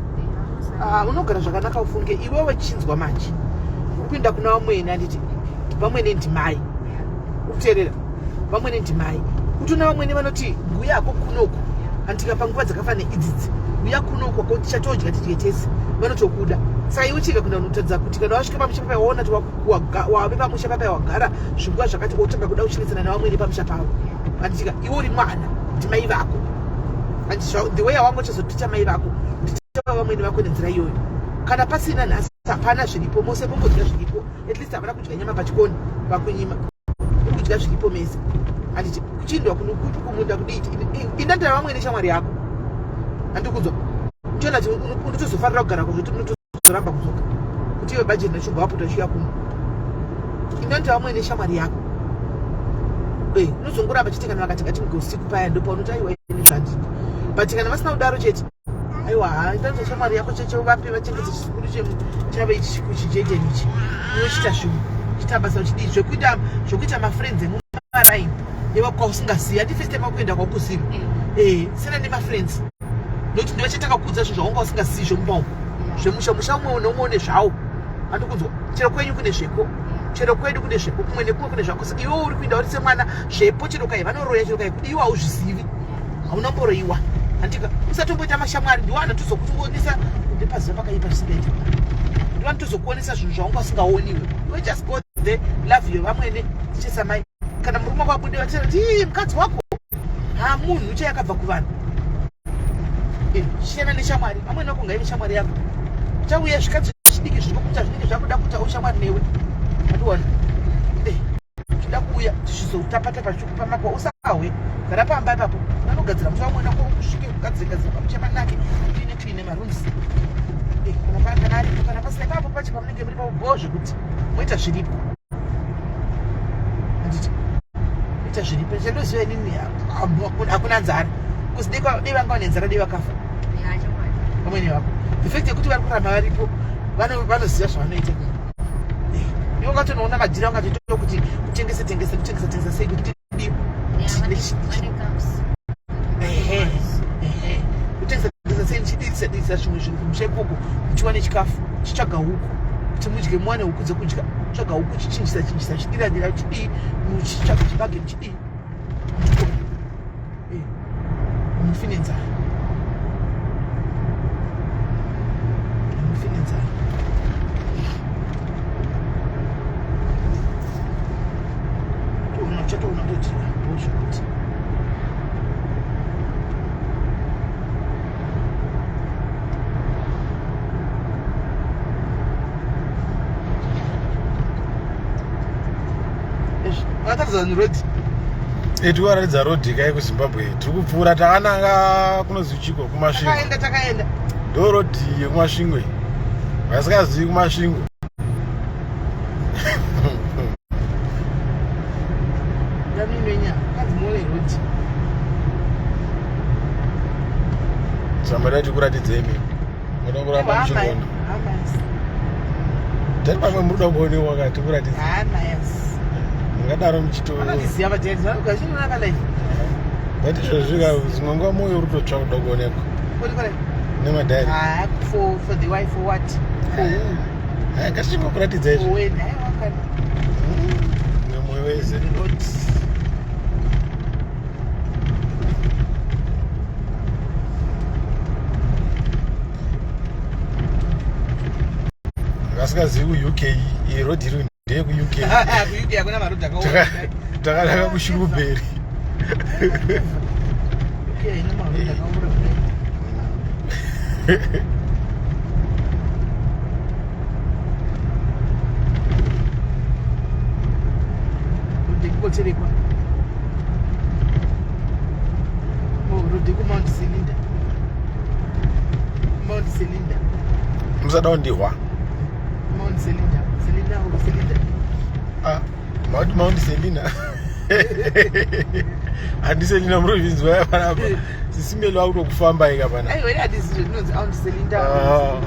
Ah, unogara zvakanaka ufunge iwe wechinzwa manje. Uri kuenda kuna vamwene handiti? Vamwene ndimai. Ukuteerera. Vamwene ndimai. Kutona vamwene vanoti nguya yako kunoku. Handika panguva dzakafanana idzidzi. Uya kunoku kwako tichatodya tidye tese. Vanotokuda. Saka iwe chega kuenda unotadza kuti kana wasvika pamusha papa waona kuti wave pamusha papa wagara zvinguva zvakati wotanga kuda kuchinetsana nevamwene pamusha pavo. Handitika iwe uri mwana ndimai vako. Handiti the way yawanga uchazoticha mai vako ndicha vamwene vako nenzira iyoyo. Kana pasina nhasi hapana zviripo mose mongodya zviripo at least havana kudya nyama pachikoni vakunyima uri kudya zviripo mese. Handiti kuchiindwa kunokupi kumunda kudii inda vamwene shamwari yako. Handikudzwa. Uchiona kuti unotozofarira kugara kuzvoti unotozoramba kudzoka kuti iwe bajeti nachobva wapota uchiuya kuno. Inda vamwene shamwari yako. Eh, unozongoramba chete kana vakati ngatimuke usiku paya ndopaunoti aiwa ini zvandidi. But kana vasina kudaro chete aiwa haa inda shamwari yako chete uvape vachengete chizukuru chave ichi kuchijejeni ichi. Unochita zvinhu chita basa uchidii zvekuita zvekuita mafriends emumaraini nevakwausingazivi handi first time wakuenda kwaukuziva. Eh, siyana nemafriends nokuti ndovachatanga kuudza zvinhu zvaunga usingazivi zvemumba umu zvemusha musha umwe neumwe une zvawo andikunzwa chero kwenyu kune zveko chero kwedu kune zvepo kumwe nekumwe kune zvako saka iwe uri kuinda uri semwana zvepo chero kai vanoroya chero kai kuti iwe hauzvizivi hauna mboroiwa handika usatomboita mashamwari ndiwo anotozokuonesa ndepaziva pakaipa zvisingaiti ndiwo anotozokuonesa zvinhu zvaunga usingaoniwe iwe just go there love your vamwene tichesamai kana murume wako abude vachati ii mukadzi wako ha munhu chai akabva kuvanhu siyana neshamwari vamwene vako ngaive shamwari yako chauya zvikadzi zvidiki zviri kuita zvinenge zvakuda kuita ushamwari newe ationa chida kuuya tichizotapatapa tichikupa makwa usahwe gara pamba ipapo unanogadzira musha wamwene wako usvike kugadzira gadzira pamusha panake tiine tiine marooms kana kana aripo kana pasina ipapo pacho pamunenge muri papo bhoo zvekuti moita zviripo handiti ita zviripo chandoziva inini hakuna nzara because dei vanga vane nzara dei vakafa vamwene vako the fact yekuti vari kuramba varipo vanoziva zvavanoita iwe ungatonoona madhiri angatoita kuti kutengese tengese kutengesa tengesa sei kuti kutengesa tengesa sei ndichididisa didisa zvimwe zvinhu kumusha ikoko uchiwane chikafu chitsvaga huku kuti mudye muwane huku dzekudya tsvaga huku chichinjisa chinjisa chidira dira chidii muchitsvaga chibage muchidii mufi nenzara mufi nenzara chatoona kuti bhozvo kuti vakatarisa road. Tikuvaratidza road kai kuZimbabwe tiri kupfuura takananga kunozi chiko kuMasvingo. Takaenda takaenda. Ndo road yekuMasvingo iyi. Vasingazivi kuMasvingo. Samada tikuratidzei imi. Munoda kuramba muchiona. Tari pamwe muri kuda kuonewa ka tikuratidze. Mungadaro muchito. Vanoziva vajaidzi vanogashirana palife. But izvozvi ka dzimwe nguva moyo uri kutotsva kuda kuonekwa. Nemadhari. Ah, for the wife for what? For who? Haya ngatichingokuratidza izvi. For when? Haiwa kana. Nemwoyo wese. Vasingazivi kuUK iyi road iri ndeyekuUK. KuUK hakuna marodhi akaoma. Takanaka kuShrewsbury. UK haina marodhi akaora kudai. Rodhi yekuBoterekwa. Oh, rodhi yekuMount Selinda. Mount Selinda. Musada kundihwa. Mount Selinda. Selinda or Selinda. Ah, Mount Selina. Handi Selina muri kuzvinzwa panapa. Sisimeli wakutokufamba ika pana. Aiwa, ini handisi zvinonzi Mount Selinda. Ah.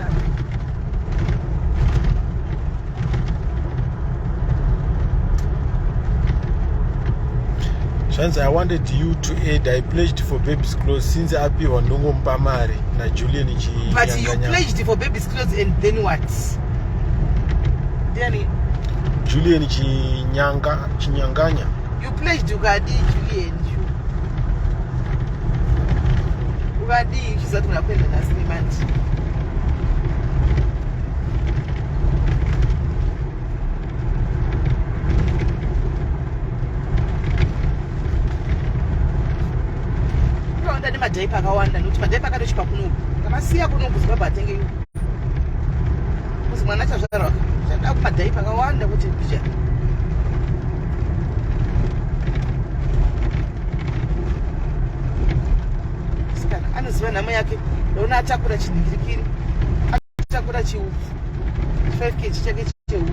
Zvanzi I wanted you to add I pledged for baby's clothes since apiwa ndongomupa mari naJulian But you Chinyanganya. pledged for baby's clothes and then what? Ndiani? Julian Chinyanga Chinyanganya. You pledged ukadii Julian? Ukadii uchiziva kuti muda kuenda nhasi nemandi? Unoona nemadhaipa akawanda nekuti madhaipa akatochipa kunoku. Kamasiya kunoku Zimbabwe atenge kuzi mwana achazvarwa chada kumadhaipa akawanda kuti picha. Sikana anoziva nhamo yake ndaona atakura chinhingirikiri atakura chiupfu 5 kg chake cheupfu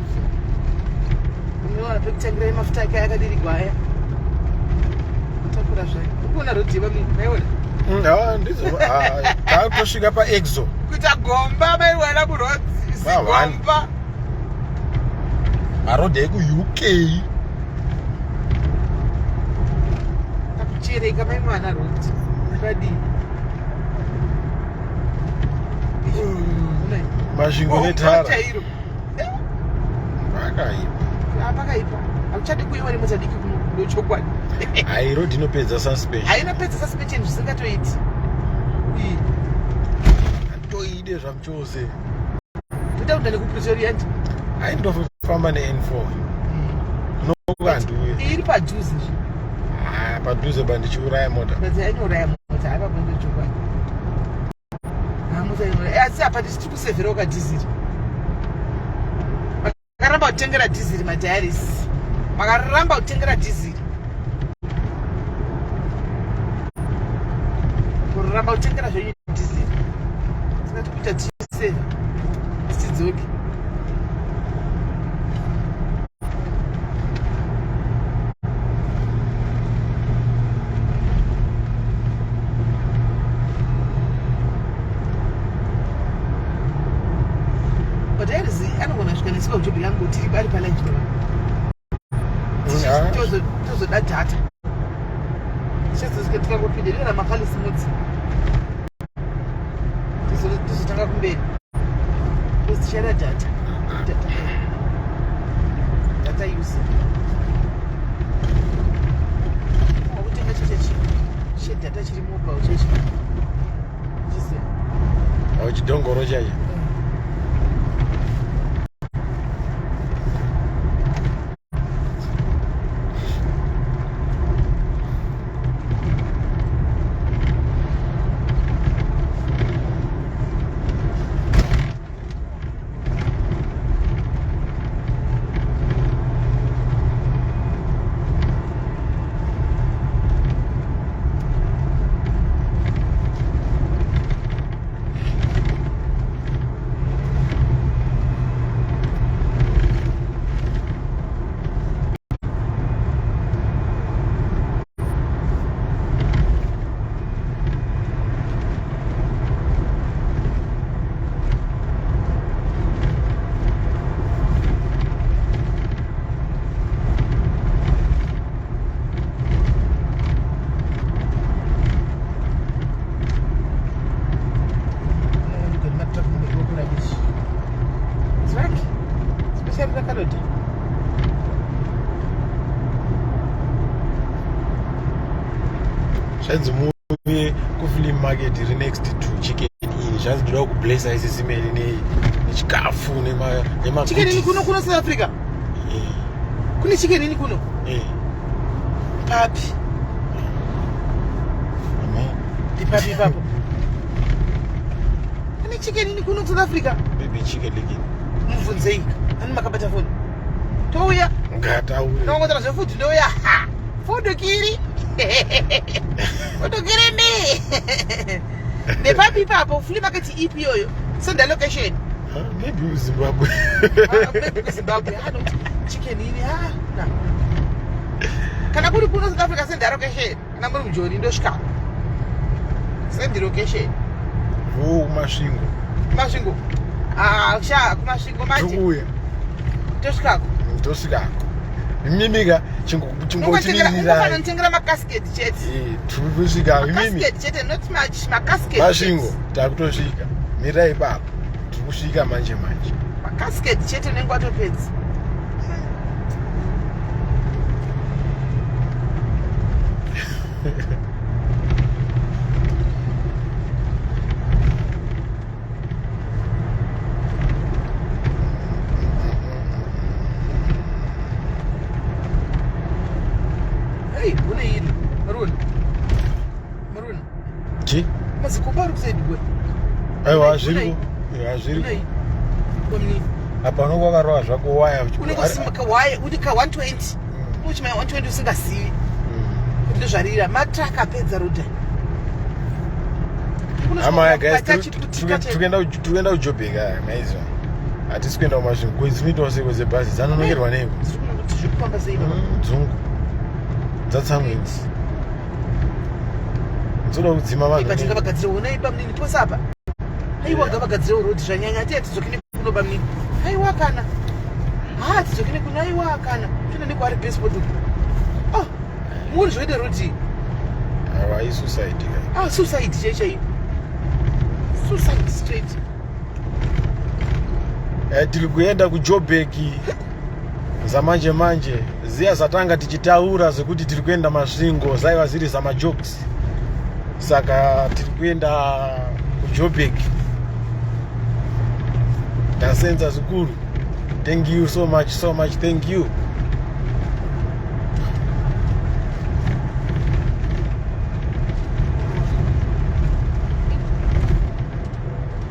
unoona pekutangira mafuta ake akadirigwa aya atakura zvayo ukuona rodhi yevamwe maiona Ndizo taakutosvika paexo kuita gomba maiwana murodzi zigomba marodhi ekuUK kakuchereka maimwana rodhi padii Masvingo netara chairo pakaipa pakaipa hakuchadi kuiwa nemota diki kuno ndochokwadi hai rodhi inopedza suspension hainopedza suspension zvisingatoiti toide zvamuchose toda kuenda nekuPretoria ndi hai ndofamba neN4 nokuhandiuye iri padhuze padhuze bandichiuraya mota but ainouraya mota apapo ndochokwadi mota inouraya asi apa tiri kusevherawo kadhiziri makaramba kutengera dhiziri madhayaris makaramba kutengera dhiziri kuramba kutengera zvenyu dhiziri saka tikuita tichiseva tichidzoke madhayaris anogona kusvika nesuka kujob yangu tiri ari palunch baba tozoda data tikangopinda rina makali smoothie tozotanga kumberi tichada data data data use wakutenga cheche chedata chiri mobile cheche chise chidhongoro chacho Zvanzi muuye kuflea market iri next to Chicken Inn. Zvanzi ndoda kublessa isisimeli nechikafu nema Chicken Inn kuno kuno South Africa. Kune Chicken Inn kuno. Papi. Amen. Ndipapi ipapo. Kune Chicken Inn kuno South Africa. Maybe Chicken Licken. Mubvunzei. Ani makabata foni. Touya. Ngataure. Ndongotaura zvefood ndouya. Ha. Food kiri. Food kiri me. Ndepapi ipapo flea market ipi iyoyo? Send the location. Huh? Maybe Zimbabwe. Ah, maybe kuZimbabwe. Ah, nokuti Chicken Inn. Ah, na. Kana kuri kuno South Africa send the location. Kana muri mujoni ndosvika. Send the location. Wo kuMasvingo. Masvingo. Ah, sha kuMasvingo manje. Tikuuya. Tosvikako. Tosvikako. Imimika Ungotenga chingotimirira. unotengera macasket chete. Eh, tiri kusvika imimi. Macasket chete not much. Macasket. Masvingo takutosvika. Mirai ipapo. Tiri kusvika manje manje. Macasket chete unenge watopedza. Hey, une iri. Maruna. Maruna. Chi? Mazikomba ari kusaidi kwe. Aiwa zviriko. Aiwa zviriko. Unei. Komni. Apa unonga wakarova zvako waya. Unenge usimuka waya uri ka 120. Uchimaya 120 usingazivi. Ndozvarira matruck apedza road. Hama ya guys, tiri kuenda kuJoburg aya maizwa. Hatisi kuenda kuMasvingo. Ko dzinoitawo sei kwedzebhazi dzanonokerwa neiko? Zviri kufamba sei baba? Dzungu. Dzatsamwa idzi. Dzoda kudzima vanhu. But ngavagadzire ona ipa munini pose apa. Aiwa ngavagadzire road zvanyanya ati hatidzoki nekuno bamunini. Aiwa kana. Ha hatidzoki nekuno aiwa kana. Toenda nekuari passport uku. Oh, muri zvoite road iyi. Aiwa isuicide ka. Ah, suicide chai chai. Suicide straight. Tiri kuenda kuJoburg zamanje manje ziya zatanga tichitaura zvekuti tiri kuenda Masvingo zaiva zviri zamajokes saka tiri kuenda kuJoburg tasenza zvikuru thank you so much so much thank you.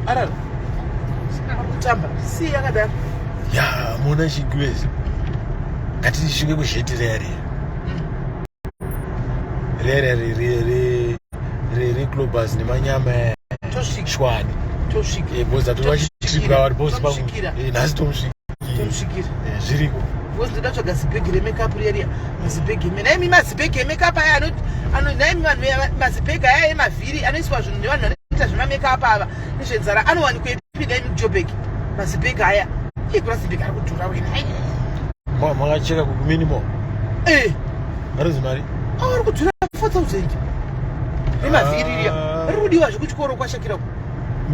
Arara. Kutamba. Si yakadaro. Ya muna chigwezi ngatisvike kuzheti riya riya riya reClobus nemanyama Tosvika. shwani. Tosvika. Because atorwa chitrip kavari bosi. Tomusvikira. Nhasi tomusvikira. Tomusvikira. Zviriko. Because ndoda kutsvaga zibhegi remakeup riya riya. Mazibhegi eme. Naimi mazibhegi emakeup aya ano naimi vanhu mazibhegi aya emavhiri anoiswa zvinhu nevanhu vanoita zvemamakeup ava nezvenzara anowanikwa ipi naimi kuJoburg? Mazibhegi aya. Ii kura zibhegi ari kudhura wena. Makacheka kuminimum? Eh. Arizi mari? Ari kudhura 4000. Remavhiri riya. Ah. Riri kudiwa zvekuchikoro kwashakira.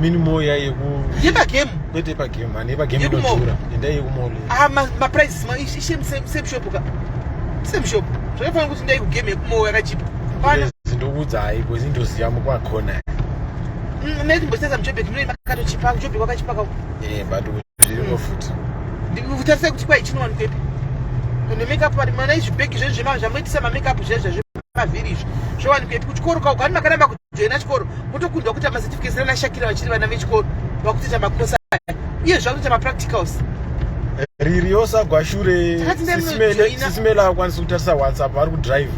Minimum ya yeku Yepagame. Kwete yepagame mani, yepagame Yekumall. inodhura, endai yekumall. Ah, maprices same same shop ka. Same shop. Zvakafanira kuti ndai kugame yekumall yakachipa. Pana Zindokuudzai because indoziva mukwakona. Neti mbosesa muJoburg munoi makatochipa, kuJoburg kwakachipa kako. But zviriko futi. Ndikutarisai kuti kwai chinowanikwepi. Kune makeup vari mana izvibhegi zvenyu zvema zvamoitisa mamakeup zvezvo zvemavhiri izvi. Zvowanikwepi kuchikoro kako? Kani makaramba kujoina chikoro. Motokundwa kuita macertificates nana Shakira vachiri vana vechikoro. Vakutoita makosa aya. Uye zvakutoita mapracticals. Ririosa gwashure. Takati ndai munojoina. Sisimela akwanisi kutarisa WhatsApp, vari kudrive.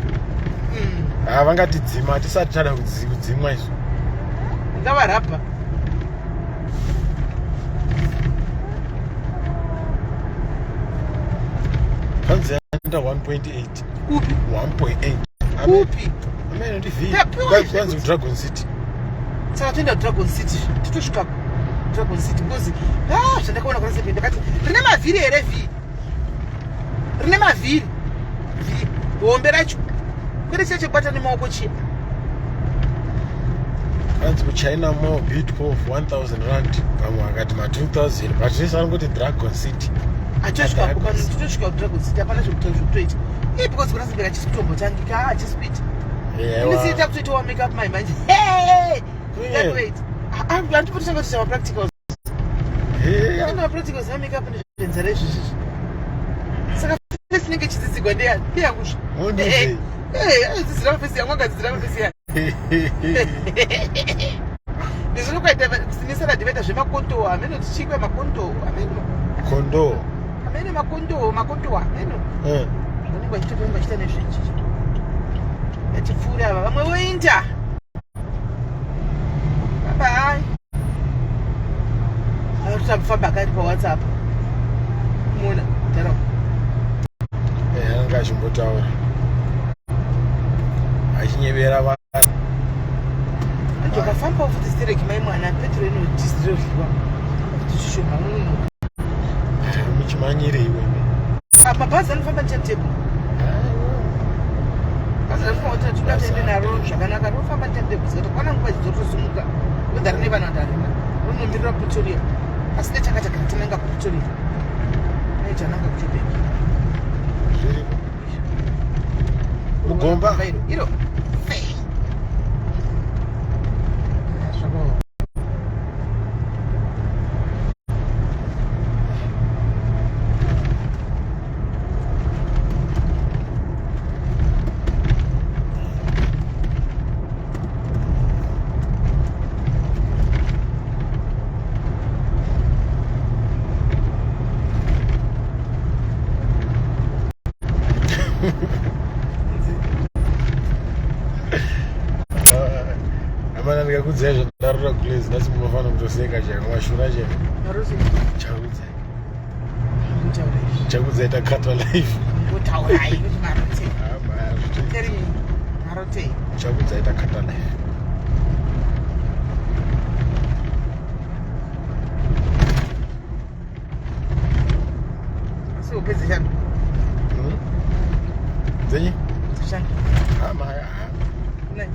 Havangatidzima tisati tada kudzimwa izvo. Ngavarabha. Hanzi yaenda 1.8. Kupi? 1.8. Kupi? Amene ndi Tapiwa izvi. kwanzi kuDragon City. Saka toenda kuDragon City, titosvika Dragon City because ah, zvandakaona kuna seven ndakati rine mavhiri here vhiri rine mavhiri vhiri hombe racho kwete chiya chekubata nemaoko chiya. Hanzi kuChina Mall Bidco of 1000 rand, vamwe vakati ma 2000, but zvese vanongoti Dragon City. Atosvika. Dragon City. Titosvika kuDragon City, hapana zvekutoita ii because kuna seven hachisi kutombotangika, hachisi kuita. Ndisiita kutoitawo make up mai manje. Hey! Can't wait. Handipotanga kutoita mapracticals. Enda mapracticals emake up nezvenzara izvizvi. Saka face inenge ichidzidzigwa ndeyani? Ndeyangu zve. Mundizi. Adzidzira mafesi yangu akadzidzira mafesi yangu. Ndizvino kwaita sinisana vaita zvemakonto ameno tichikwe makonto ameno. Kondo. Ameno makonto makonto ameno. Vanenge vachiita vanenge vachiita nezvechi. Yatipfuura ava vamwe voinda. Bye bye. Arikufamba akati paWhatsApp. Muona tara. Eh, anenge achimbotaura. Achinyevera vanhu. Ndokafamba futi stereki mai mwana petro inodhizirwa. Futi zvishoma unonoka. Muchimanyire iwe. Mabhazi anofamba timetable. Bhazi ranofamba kuti toda tiende naro zvakanaka rinofamba timetable saka tokwana nguva idzi dzotosimuka whether rine vanhu vandarina rinomirira Pretoria asi nechanga chagara tananga kuPretoria ai tananga kuJoburg. Zviriko. Mugomba. Iro iro. Zvakaoma. Amana ndikakudzai zvandarura kulezi nhasi munofanira kutoseka chaiko mashura chaiko. Maruzi. Chakudzai. Kutaura izvi. Chakudzai takatwa live. Kutaurai kuti marotei. Hama, Tell me. Marotei. Chakudzai takatwa live. Asi upedze chando. Dzenyi? Chando. Hama, ah. Kunai.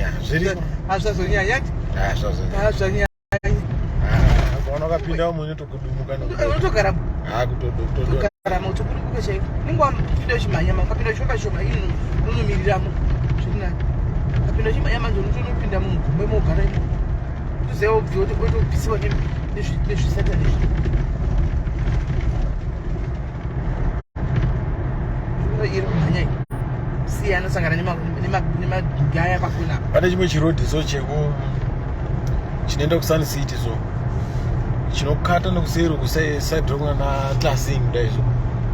Ya, zviriko. Hazvazonyanya. Ah, zvazonyanya. Hazvanyanya. Ah, ukaona ukapinda mumwe unotokudumuka nokuda. Unotogara Ah, kutodo. kugaramo kutokudubuka chaiko. Unenge wapinda uchimhanya, ukapinda uchifamba shoma ino unomiriramo. Zviri nani. Ukapinda uchimhanya manje unotonopinda mugombe mogara imomo. Utoziva wobvi wotobvisiwa nezvisatani izvi. Iri kumhanya iyi. Siya anosangana nemagaya pakona apa. Pane chimwe chirodhi so cheku chinoenda kuSun City so chinokata nekuseri kuside rokuna naClassing kudai so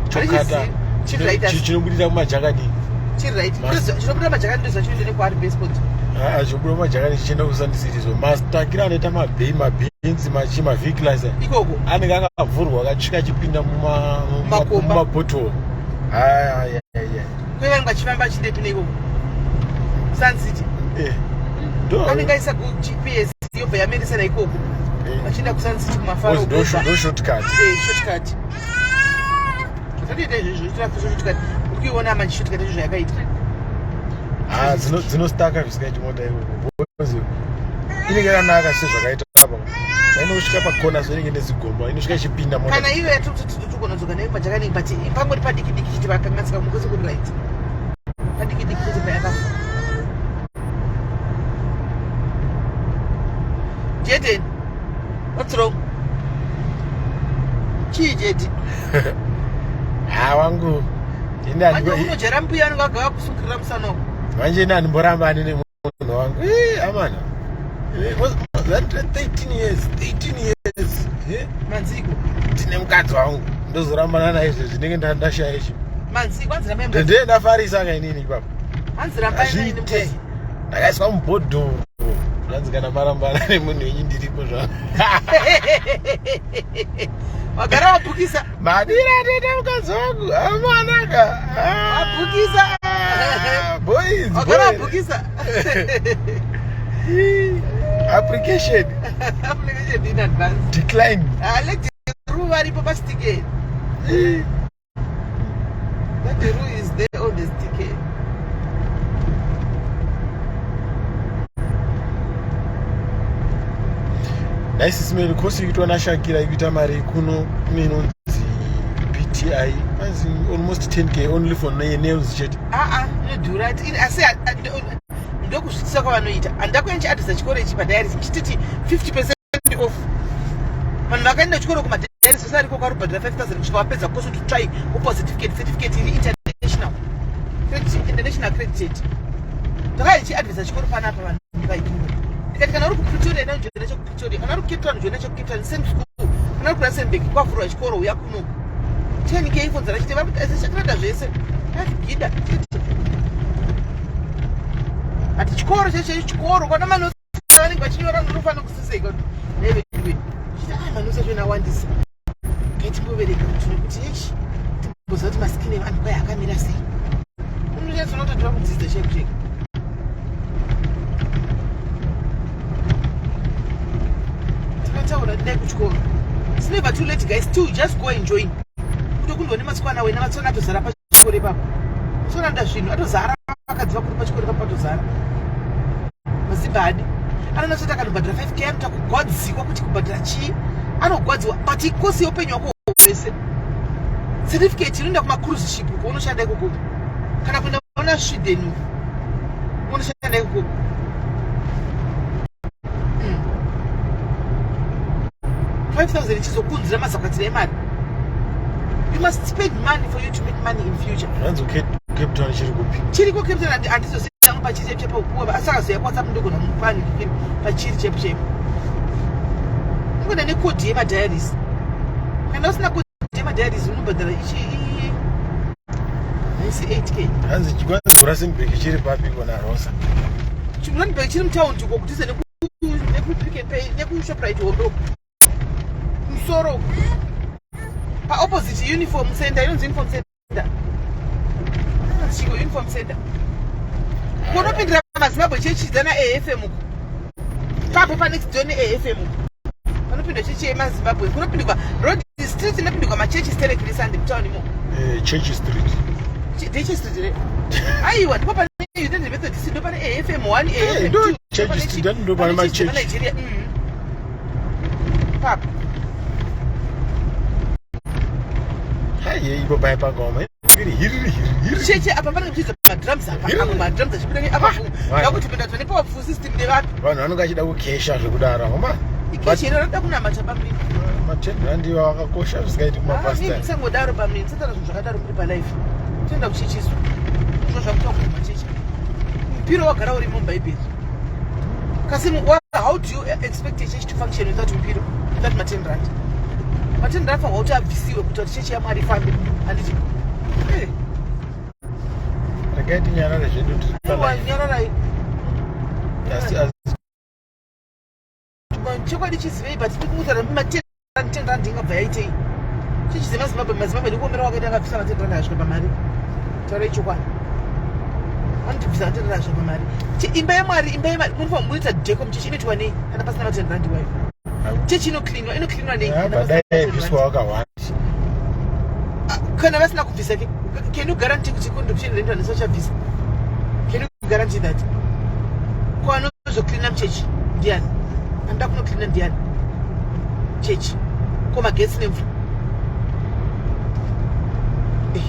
chokata Harichizivi. Chiri right asi. chinobudira kumajakani. Chiri right. Chinobuda majakani ndoziva chinoenda nekuari baseport. Ah, chinobuda kumajakani chichienda kuSun City so mastakiro anoita mabhei mabhinzi machi mavhikilasa Ikoko. anenge akavhurwa akatsvika achipinda Makomba. mumabhotoro. Aya. Kwe vanenge vachifamba vachindepi neikoko? Sun City. Ndo Vanenge aisa GPS yobva yameresana ikoko. Vachienda kuSun City kumafaro. Ndo shortcut. Shortcut. Zvatoita izvozvo zvoita shortcut. Uri kuiona manje shortcut yacho zvayakaita. Ah, dzinostaka zvisingaiti mota ikoko because inenge yakanaka sezvakaita apa painosvika pakona so inenge nezigomba inosvika ichipinda mota. Kana iyo yatiri togona kudzoka nayo majakani but pangori padiki diki chiti vakanganisika mukwese kuri right. Padiki diki kuti payakafa. Jaden, what's wrong? Chii Jedi? Ha, wangu ini Manje unojera mbuya anenge agava kusungirira musana uko. Manje ini handimboramba ani nemunhu wangu. Eh, amana. Eh, that 13 years, 13 years. Eh, Manziko. Ndine mukadzi wangu ndozorambana naye izvezvi ndinenge ndashaya ichi. Manziko hanzi rambai mukadzi. Ndee ndafarisa ka inini ipapo. Hanzi rambai naye Hazviite. nemukadzi. Ndakaiswa mubhodhoro zvanzi kana marambana nemunhu wenyu ndiripo zva Wagara wabhukisa. Madira atete mukadzi wangu amanaka. Wabhukisa. Boys. Wagara Boys. wabhukisa. Application Application in advance. decline. Ah, let the varipo pastikeri. That the rule is there on the sticker. Nice smell kosi ikuitwa naShakira ikuita mari kuno kune inonzi PTI anzi almost 10K only for nails chete. Ah ah, Inodhura asi ndokuzvitisa kwavanoita. Handida kuya ndichiadresa chikoro ichi padiaries ndichititi 50% off. Vanhu vakaenda kuchikoro kumadiaries vese variko kwarubhadhara 5000 kusvika wapedza course kuti try wopiwa certificate, certificate iri international. International accredited. Ndakauya ndichiadresa chikoro panapa vanhu vaipindura. Ndikati kana uri kuPretoria enda unojoina chekuPretoria, kana uri kuCape Town joina chekuCape Town, same school. Kana uri kuRustenburg kwavhurwa chikoro uya kuno. 10k fonzera chete vari kuti chakreda zvese. Gida chete. Ati chikoro cheche chikoro kwana manosa vanenge vachinyora unofanira kusiseka. Neve iwe. Chiti ah manosa zvena wandisa. Ngaitimboverenga kuti nekuti eish timboziva kuti maskini evanhu kwai akamira sei. Unonyatsoona kuti tava kudzidza chaiko chaiko. Takataura dai kuchikoro. It's never too late guys. Still just go and join. Kutokundwa nemasikwana wena vatsona atozara pachikoro ipapo. Tsona nda zvinhu atozara vakadzi vakuru pachikoro ipapo atozara. Mazibhadi. Anonatsa akanobhadhara 5k anoita kugwadzikwa kuti kubhadhara chii. Anogwadziwa but ikosi yeupenyu wako hwese. Certificate inoenda kuma cruise ship uko unoshanda ikoko. Kana kuenda ona Sweden uko. Unoshanda ikoko. 5000 ichizokunzira mazakwatira emari. You must spend money for you to make money in future. Zvanzi Cape Town chiri kupi? Chiri ku Cape Town handizozivi hangu pachiri chepo chepo kuwa asi akazouya kuWhatsApp ndogona mupani pachiri chepo chepo. Ungoenda nekodhi yemadiaries. Kana usina kodhi yemadiaries unobhadhara ichi haisi 8k. Hanzi kwanzi Rustenburg chiri papi kona Rosa? Rustenburg chiri mutaundi uko kudhuze nekuPick n Pay nekuShoprite hombe uko. Musoro uko. Paopposite uniform center inonzi uniform center. Chiko uniform center. Kunopindira maZimbabwe chechi dzana AFM uko. Papo pa next door neAFM uko. Panopindwa chechi yemaZimbabwe. Kunopindwa road street inopindwa machechi sterek neSunday mutown imo. Church Street. Church Street re. Aiwa ndipo pane United Methodist ndipo pane AFM 1 AFM 2. Church Street ndo pane machechi. Nigeria. Papo. Hayi ipo paya pakaoma. Hiri hiri hiri. Cheche apa panenge kuchiita madrums apa. Amwe madrums achibuda neapa. Ndakuti pinda tone powerful system nevapi. Vanhu vanenge vachida kukesha zvekudaro. Homa. Ikeshi ino rada kunamata pamini. Ma10 rand iwa akakosha zvisingaiti kumapastor. Ah, musangodaro pamini. Musataura zvinhu zvakadaro muri palife. Toenda kuchechiso. Ndizvo zvakutaurwa kumachechi. Mupiro wagara urimo muBhaibheri. Kasi how do you expect a church to function without mupiro? Without ma10 rand? Ma10 rand afanirwa kuti abvisiwe kuti kuti chechi yaMwari ifambe. Handiti? Eh. Regai tinyarare zvedu tiri palife. Nyararai. Asi asi Chokwadi chizivei but tikutaura ma10 rand 10 rand ingabva yaitei? Chechi dzemaZimbabwe maZimbabwe ndikuomera wakaita akabvisa ma10 rand akasvika pamari. Taurai chokwadi. Vanotibvisa ma10 rand akasvika pamari. Imba yaMwari, imba yaMwari munofanira munoita deco muchechi inoitwa nei kana pasina ma10 rand iwayo? Chechi inocleanwa, inocleanwa nei kana pasina dai ma10 rand? bviswa wakawanda. Kana vasina kubvisa ke can you guarantee kuti contribution rent vanhu vachabvisa? Can you guarantee that? Ko anozocleana muchechi ndiani? Anoda kunocleana ndiani? Chechi. Ko magetsi nemvura? Eh.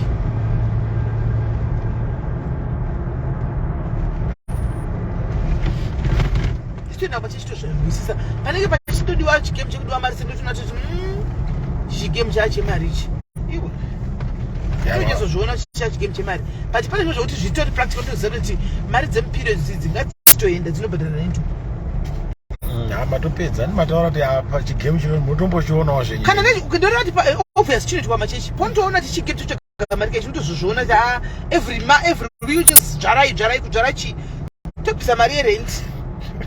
Tichitoenda pachechi tozvinzwisisa. Panenge pachitodiwa chigame chekudiwa mari sendotona toti chigame chachemari ichi. Iwe. Tonyatsozviona chachigame chemari. But pane zvimwe zvokuti zvitori practical toziva kuti mari dzemupiro idzi ngadzitoenda dzinobhadhara rent. Ha matopedza ani mataura kuti apa chigame chino mutombochionawo zvenyu. Kana ndoreva kuti obvious chinoitwa machechi. Paunotoona kuti chigame chotsvaga mari kechi unotozozviona kuti ah every ma every week just dzvarai dzvarai kudzvara chi tobvisa mari yerent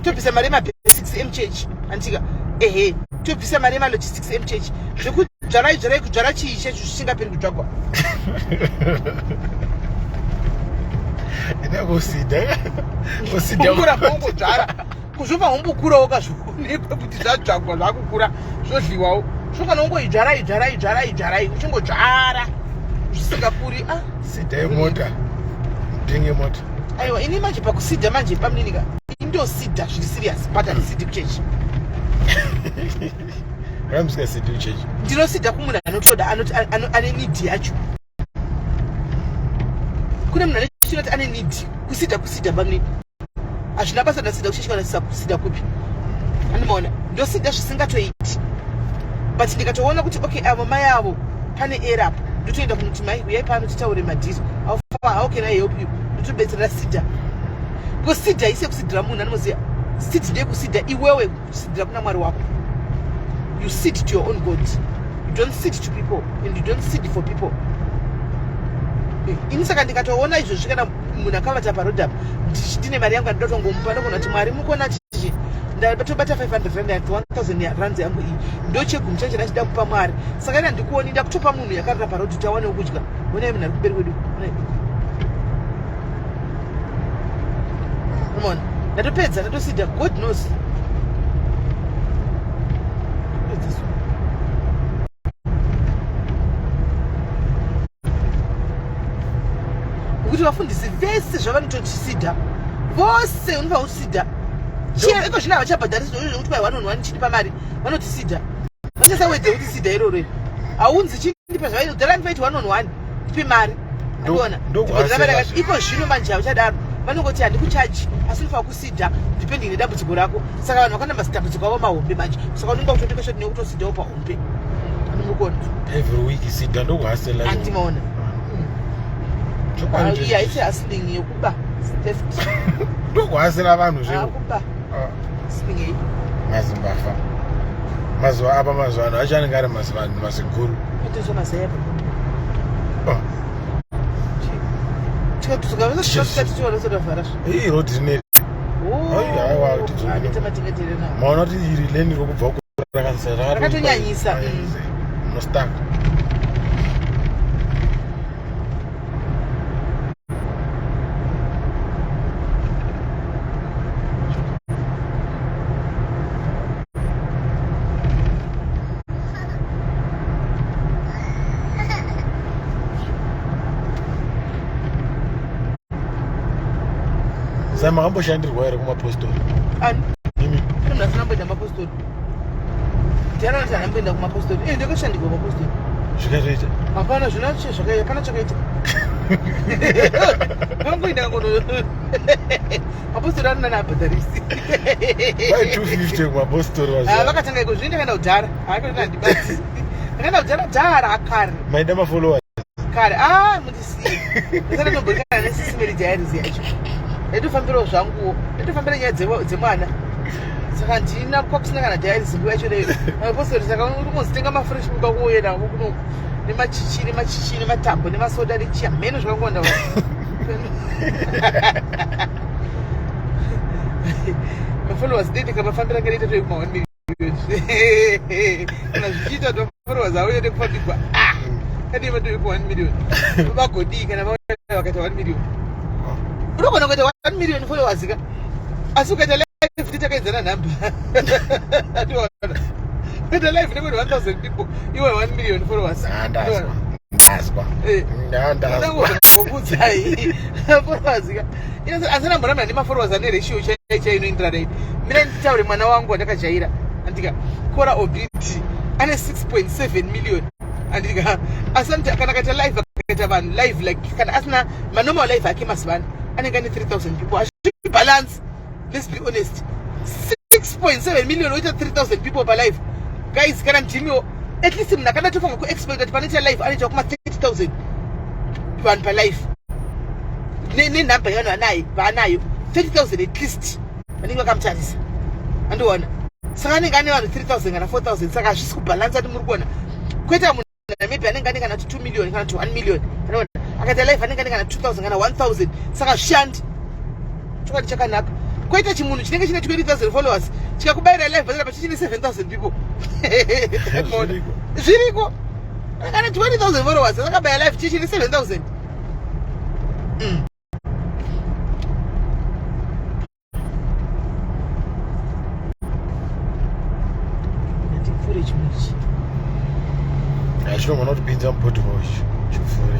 tobvisa mari yemabasics emuchechi anditika ehe tobvisa mari yemalogistics emuchechi zvekudzvarai dzvarai kudzvara chii checho zvisingaperi kudzvagwa. Enda kusida. Kusida. Kuramba ungodzvara kuzvobva umbokurawo kazvionekwe kuti zvadzvagwa zvakukura zvodliwawo so kana ungoidzvarai dzvarai dzvarai dzvarai uchingodzvara zvisingakuri ah Sida yemota. Mutenge mota. Aiwa ini manje pakusidha manje pamuninika indosida zviri serious but handisidi kuchechi. Ramusingasidi kuchechi. Ndinosida kumunhu anotoda anoti ane need yacho. Kune munhu ane usina ane need kusida kusida bamnini hazvina basa ndasida kuchechi kana kusida kupi andimaona ndosida zvisingatoiti but ndikatoona kuti okay avo mai avo pane era apo ndotoenda kunoti mai uyai pano titaure madhiri how can i help you ndotobetsera sida because sida ise kusidira munhu anomoziva seed ndeyekusidha iwewe kusidhira kuna mwari wako you seed to your own god you don't seed to people and you don't seed for people eh, ini saka ndikatoona izvozvi kana munhu akavata paroad apa ndine mari yangu andinoda kutongomupa ndogona kuti mwari mukuona chichi ndatobata 500 rand yati 1000 rands yangu iyi ndochegumi chacho ndachida kupa mwari saka ina ndikuoni ndakutopa munhu yakarira paroad kuti awanewo kudya onai munhu ari kumberi kwedu Come on. Ndatopedza ndatosida God knows. Kuti vafundisi vese zvavanototisida vose unofanira kusida chero iko zvino havachabhadharisi zvekuti kwai one on one chindipa mari vanotisida vachasawedze kuti sida iroro iri haunzi chindipa zvavaidhara ndivaiti one on one ndipe mari andiona iko zvino manje hauchadaro vanongoti handikuchaji asi unofanira kusidha depending nedambudziko rako saka vanhu vakanda mazidambudziko avo mahombe manje saka unenge wakutotenga shoti nekutosidhawo pahombe anomukona every week sidha ndokuhasela andimaona iya iti hustling yekuba theft ndokuhasela vanhu zvekuba ah. hustling yei mazimbafa mazuva apa mazuva ano acho anenge ari mazuva maziguru oh. Road rineri maona kuti iri leni rokubva rakatonyanyisa munostaka Saka makamboshandirwa here kumapostori? Ani? Imi. Kune munhu asina kumboenda kumapostori. Ndiani anoti haana kumboenda kumapostori? Eh, ndakashandirwa kumapostori. Zvikatoita. Hapana zvina zvakaita, hapana chakaita. Vangoenda ngono. Mapostori anonana abhadharisi. Vai 250 kumapostori Ah, vakatanga iko zvino ndakaenda kudhara. Haakona handibati. Ndakaenda kudhara dhara kare. Maida mafollowers. Kare. Ah, mundisiye. Ndisati ndomboikana nesisi Mary Diaries yacho. Ndaitofambirawo zvanguwo. Ndaitofambira nyaya dzemwana. Saka ndina kwakusina kana diaries nguva yacho leyo. Mapostori saka unozitenga mafresh mumba kuuye navo kuno nemachichi nemachichi nematambo nemasoda nechiya mheno zvakangoenda. Mafollowers dei ndikamafambira ngere itoto kuma 1 million. Kana zvichiita kuti mafollowers auye nekufambigwa. Ah! Kadi vatove ku 1 million. Vagodii kana vauya vakaita 1 million. Unogona kuita 1 million followers ka. Asi ukaita live tichakaidzana nhamba. Ationa. Kuita live nekuti 1000 people iwe 1 million followers. Ah, ndazwa. Ndazwa. Eh. Ndazwa. Kukudzai. Followers ka. Asi ndamboramba ndima followers ane ratio chai chai inoenderana iyi. Mira nditaure mwana wangu wandakajaira. Andika Kora Obiti ane 6.7 million. Andika asi kana akaita live akaita vanhu live like kana asina manormal live ake mazuva ano anenge ane 3000 people. Hazvi balance. Let's be honest. 6.7 million oita 3000 people pa live. Guys kana ndimiwo at least munhu akada tofunga ku expect kuti panoita live anoita kuma 30000 vanhu pa live. Nenhamba yevanhu vanayo vaanayo 30000 at least vanenge vakamutarisa. Andiona. Saka anenge ane vanhu 3000 kana 4000 saka hazvisi kubhalansa kuti muri kuona. Kwete munhu maybe anenge ane kana 2 million kana 1 million anoona akaita live anenge ane kana 2000 kana 1000 saka zvishandi chokwadi chakanaka koita chimunhu chinenge chine 20000 followers chikakubayira live bhadhara pachichine 7000 people zviriko kana 20000 followers akabaya live chichine 7000 mm. Ndipfure chimwe ichi. Chinogona kutipinza mupothole ichi. Chipfure.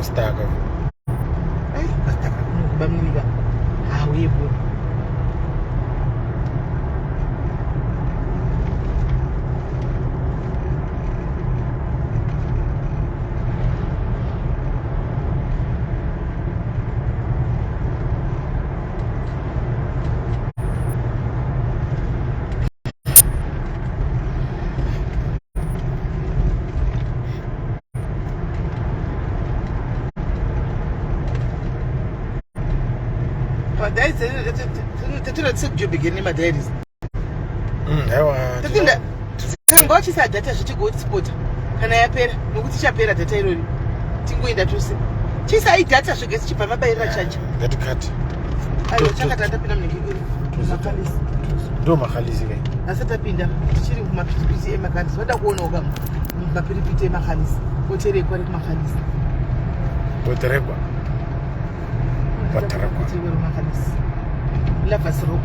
Kunostaka. Kastaka kunokubamirira. Hauye bodo. Tatiratsekujobhekeni nemadiaries. Aiwa. Tatinda sanga wachisa data zvichigotspota kana yapera, nokuti ichapera data irori, tingoenda tose. Chisai data zvega tichibva mabayirira chaja. Ngatikati. Aiwa, chakati atapinda munenge iri Makalisi. Ndo Makalisi kai. Asi tapinda tichiri kumapiripiti eMakalisi. Vada kuonawo ka mapiripiti eMakalisi, oterekwa rekuMakalisi. Boterekwa. Boterekwa. Makalisi, Lovers Rock.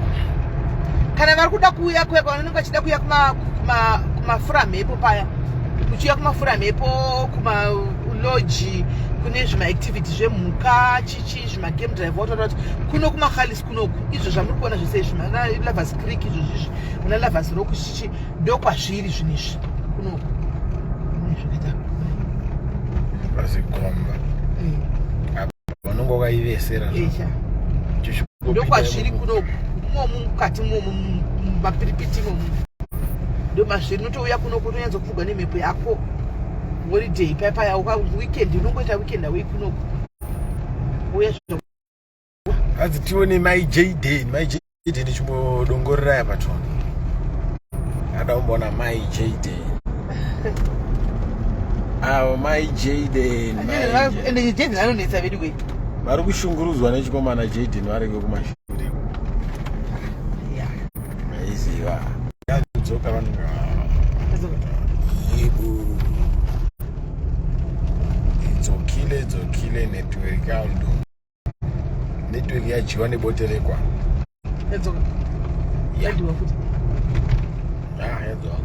Kana vari kuda kuuya kuya, vanenge vachida kuuya kumafura mhepo paya, kuchiuya kumafura mhepo, kumalodge, kune zvimaactivity zvemhuka, chichi, zvimagame drive, wataura kuti kuno kuMakalisi kunoku, izvo zvamuri kuona zvese izvi, mana Lovers Creek izvo zvizvi, muna Lovers Rock, chichi, ndokwazviri zvinhu izvi kunoku. Zvakaita Pazigomba. Vanonge wakaivesera. Echa. Ndokwazviri kunoku, imomu mukati imomu, mumapiripiti imomu, ndo mazviri. Unotouya kunoku utonyatsa kupfugwa nemhepo yako, holiday paya weekend, unongoita weekend away kunoku, uya. Hanzi tione mai Jaden, mai Jaden chimbodongorera apa tione. Ada kumboona mai Jaden. Avo mai Jaden. Mai Jaden. Ende Jaden anonetsa vedu wei. Vari kushungurudzwa nechikomana Jaden vari kumashure. Maiziva. Yadzoka vanhu. Yibu. Idzokile, dzokile network yangu. Network yadyiwa neboterekwa. Yadzoka. Yadiwa futi. Ah, yadzoka.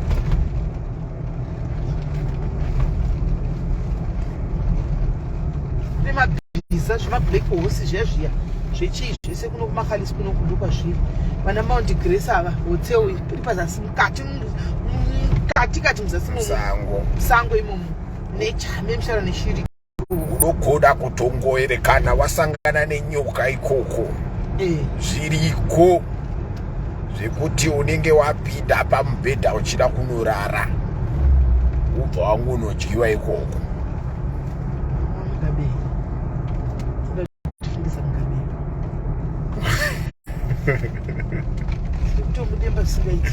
Nemabhiza, zvemablack horse zviya zviya, zvechii zvese, kuno kuMakalisi kuno ndokwazviri. Vana Mount Grace ava, hotel iri pazasi, mukati mukati kati muzasi imomo. Sango. Sango imomo, nature memusharo neshiri. Unogoda kutongoerekana wasangana nenyoka ikoko. Zviriko zvekuti unenge wapinda pamubhedha uchida kunorara, ubva wangu unodyiwa ikoko. Mugabe. Toda kutifundisa Mugabe. Kutomudemba zvisingaiti.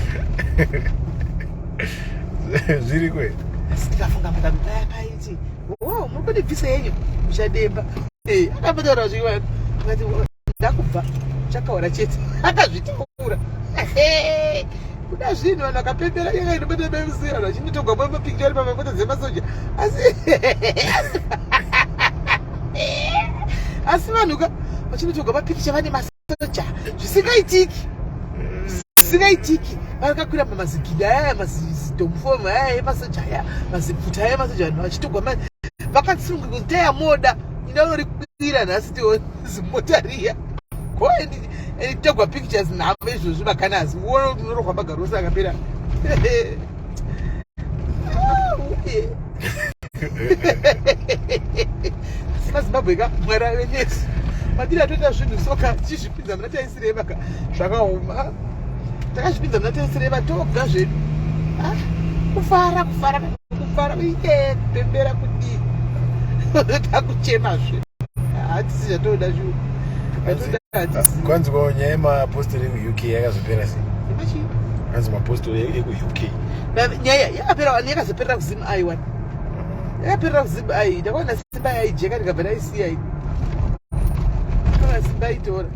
Zviriko here? Asi tikafunga Mugabe paya paiti, "Wo, muri kundibvisa yenyu," muchademba. Akambotaura zviwa akati, "Ndakubva chakaura chete." Akazvitaura kuda zvinhu, vanhu vakapembera. Yanga inobata bemusi, vanhu vachindotogwa mapicture ari pamamota dzemasoja, asi vanhu ka vachindotogwa mapikicha vane masoja, zvisingaitiki, zvisingaitiki. Vakakwira pamazigida aya, mazidomfom aya emasoja aya, mazipfuta aya emasoja, vanhu vachitogwa vakasunga kuti tayamoda indaunorikwira nhasi tione zimota riya. Go and togwa pictures navo izvozvi makanazi, uone kuti unorohwa magarosi akapera. Ah, uye asi maZimbabwe ka, Mwari ave nesu. Madiri atoita zvinhu soka, tichizvipinza muna taisireva ka, zvakaoma. Takazvipinza muna taisireva toga zvedu. Ah, kufara, kufara, kufara, uye kupembera kudii, takuchemazve. Hatisi zvatoda zviu zvatoda, hatisi. Kwanzi ko nyaya yemapostori ekuUK yakazopera sei? Yemachii? Kwanzi mapostori ekuUK. Nyaya yakapera, yakazoperera kuZim ai wani, yakaperera kuZim ai. Ndakaona simba yaijeka, ndikabva ndaisiya ini. Ndakaona simba aitora.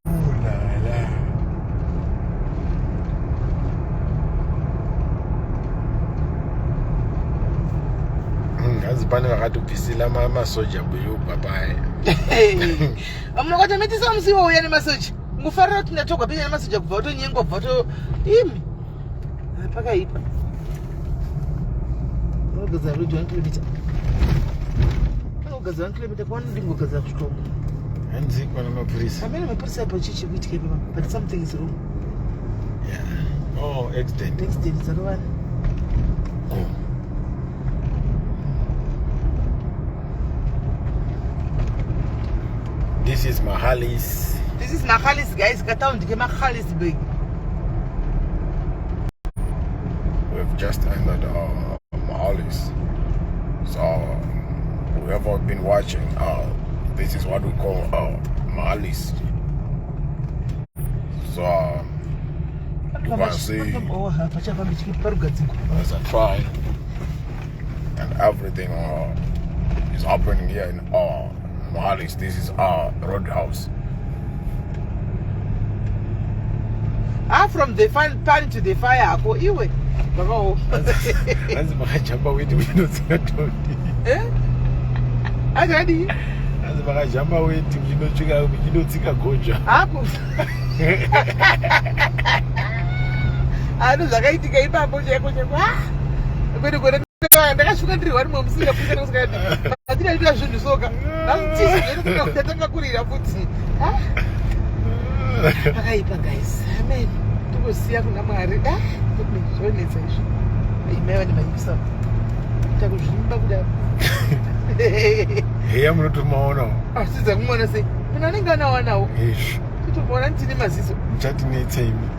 Ulala. Hanzi pane vakatobvisira masoja bhurugwa paya. Munhu akatomitisa musi iwo uya nemasoja. Ngufarira kuti ndatogwa picha nemasoja kubva watonyengwa kubva wato imi. Ah, pakaipa. Unogadzira road 1 kilometer. Unogadzira 1 kilometer kwaona ndingogadzira kusvika uko. Hanzi kwana mapurisa. Pamene mapurisa apo chii chikuitika ipapa but something is wrong. Yeah. Oh, accident. Accident dzarovana. Oh. This is Mahalis. This is Mahalis guys, kataundi ke Magaliesburg. We've just entered Mahalis. So, whoever been watching, this is what we call Mahalis. So, you can see Oh, pachafamba chikiti parugadziko. there's a train and everything is happening here in Mahalis. This is our roadhouse. Ah, from the fan, pan to the fire ako iwe. Zvakaoma. Hanzi makajamba weti muchinotsika todi. Eh? Akadi? Hanzi makajamba weti muchinotsvika muchinotsika goja. Ako. Ano zvakaitika ipapo chaiko chaiko. Ah! Kwete kwete ndakasvika ndiri wani mwe musinga pisa nekusingadi. Andina zvinhu soka. Ndakutisi ndatanga kurira futi. Ah! Pakaipa guys. Amen. Tongosiya kuna Mwari. Ah, goodness, zvonetsa izvi. Ai mai vane maipisa. Takuzvimba kudaro. Heya munotomaonawo. Asi dzakumuona sei? Munhu anenge anawanawo. Izvi Kutomuona ndine maziso. muchatinetsa imi.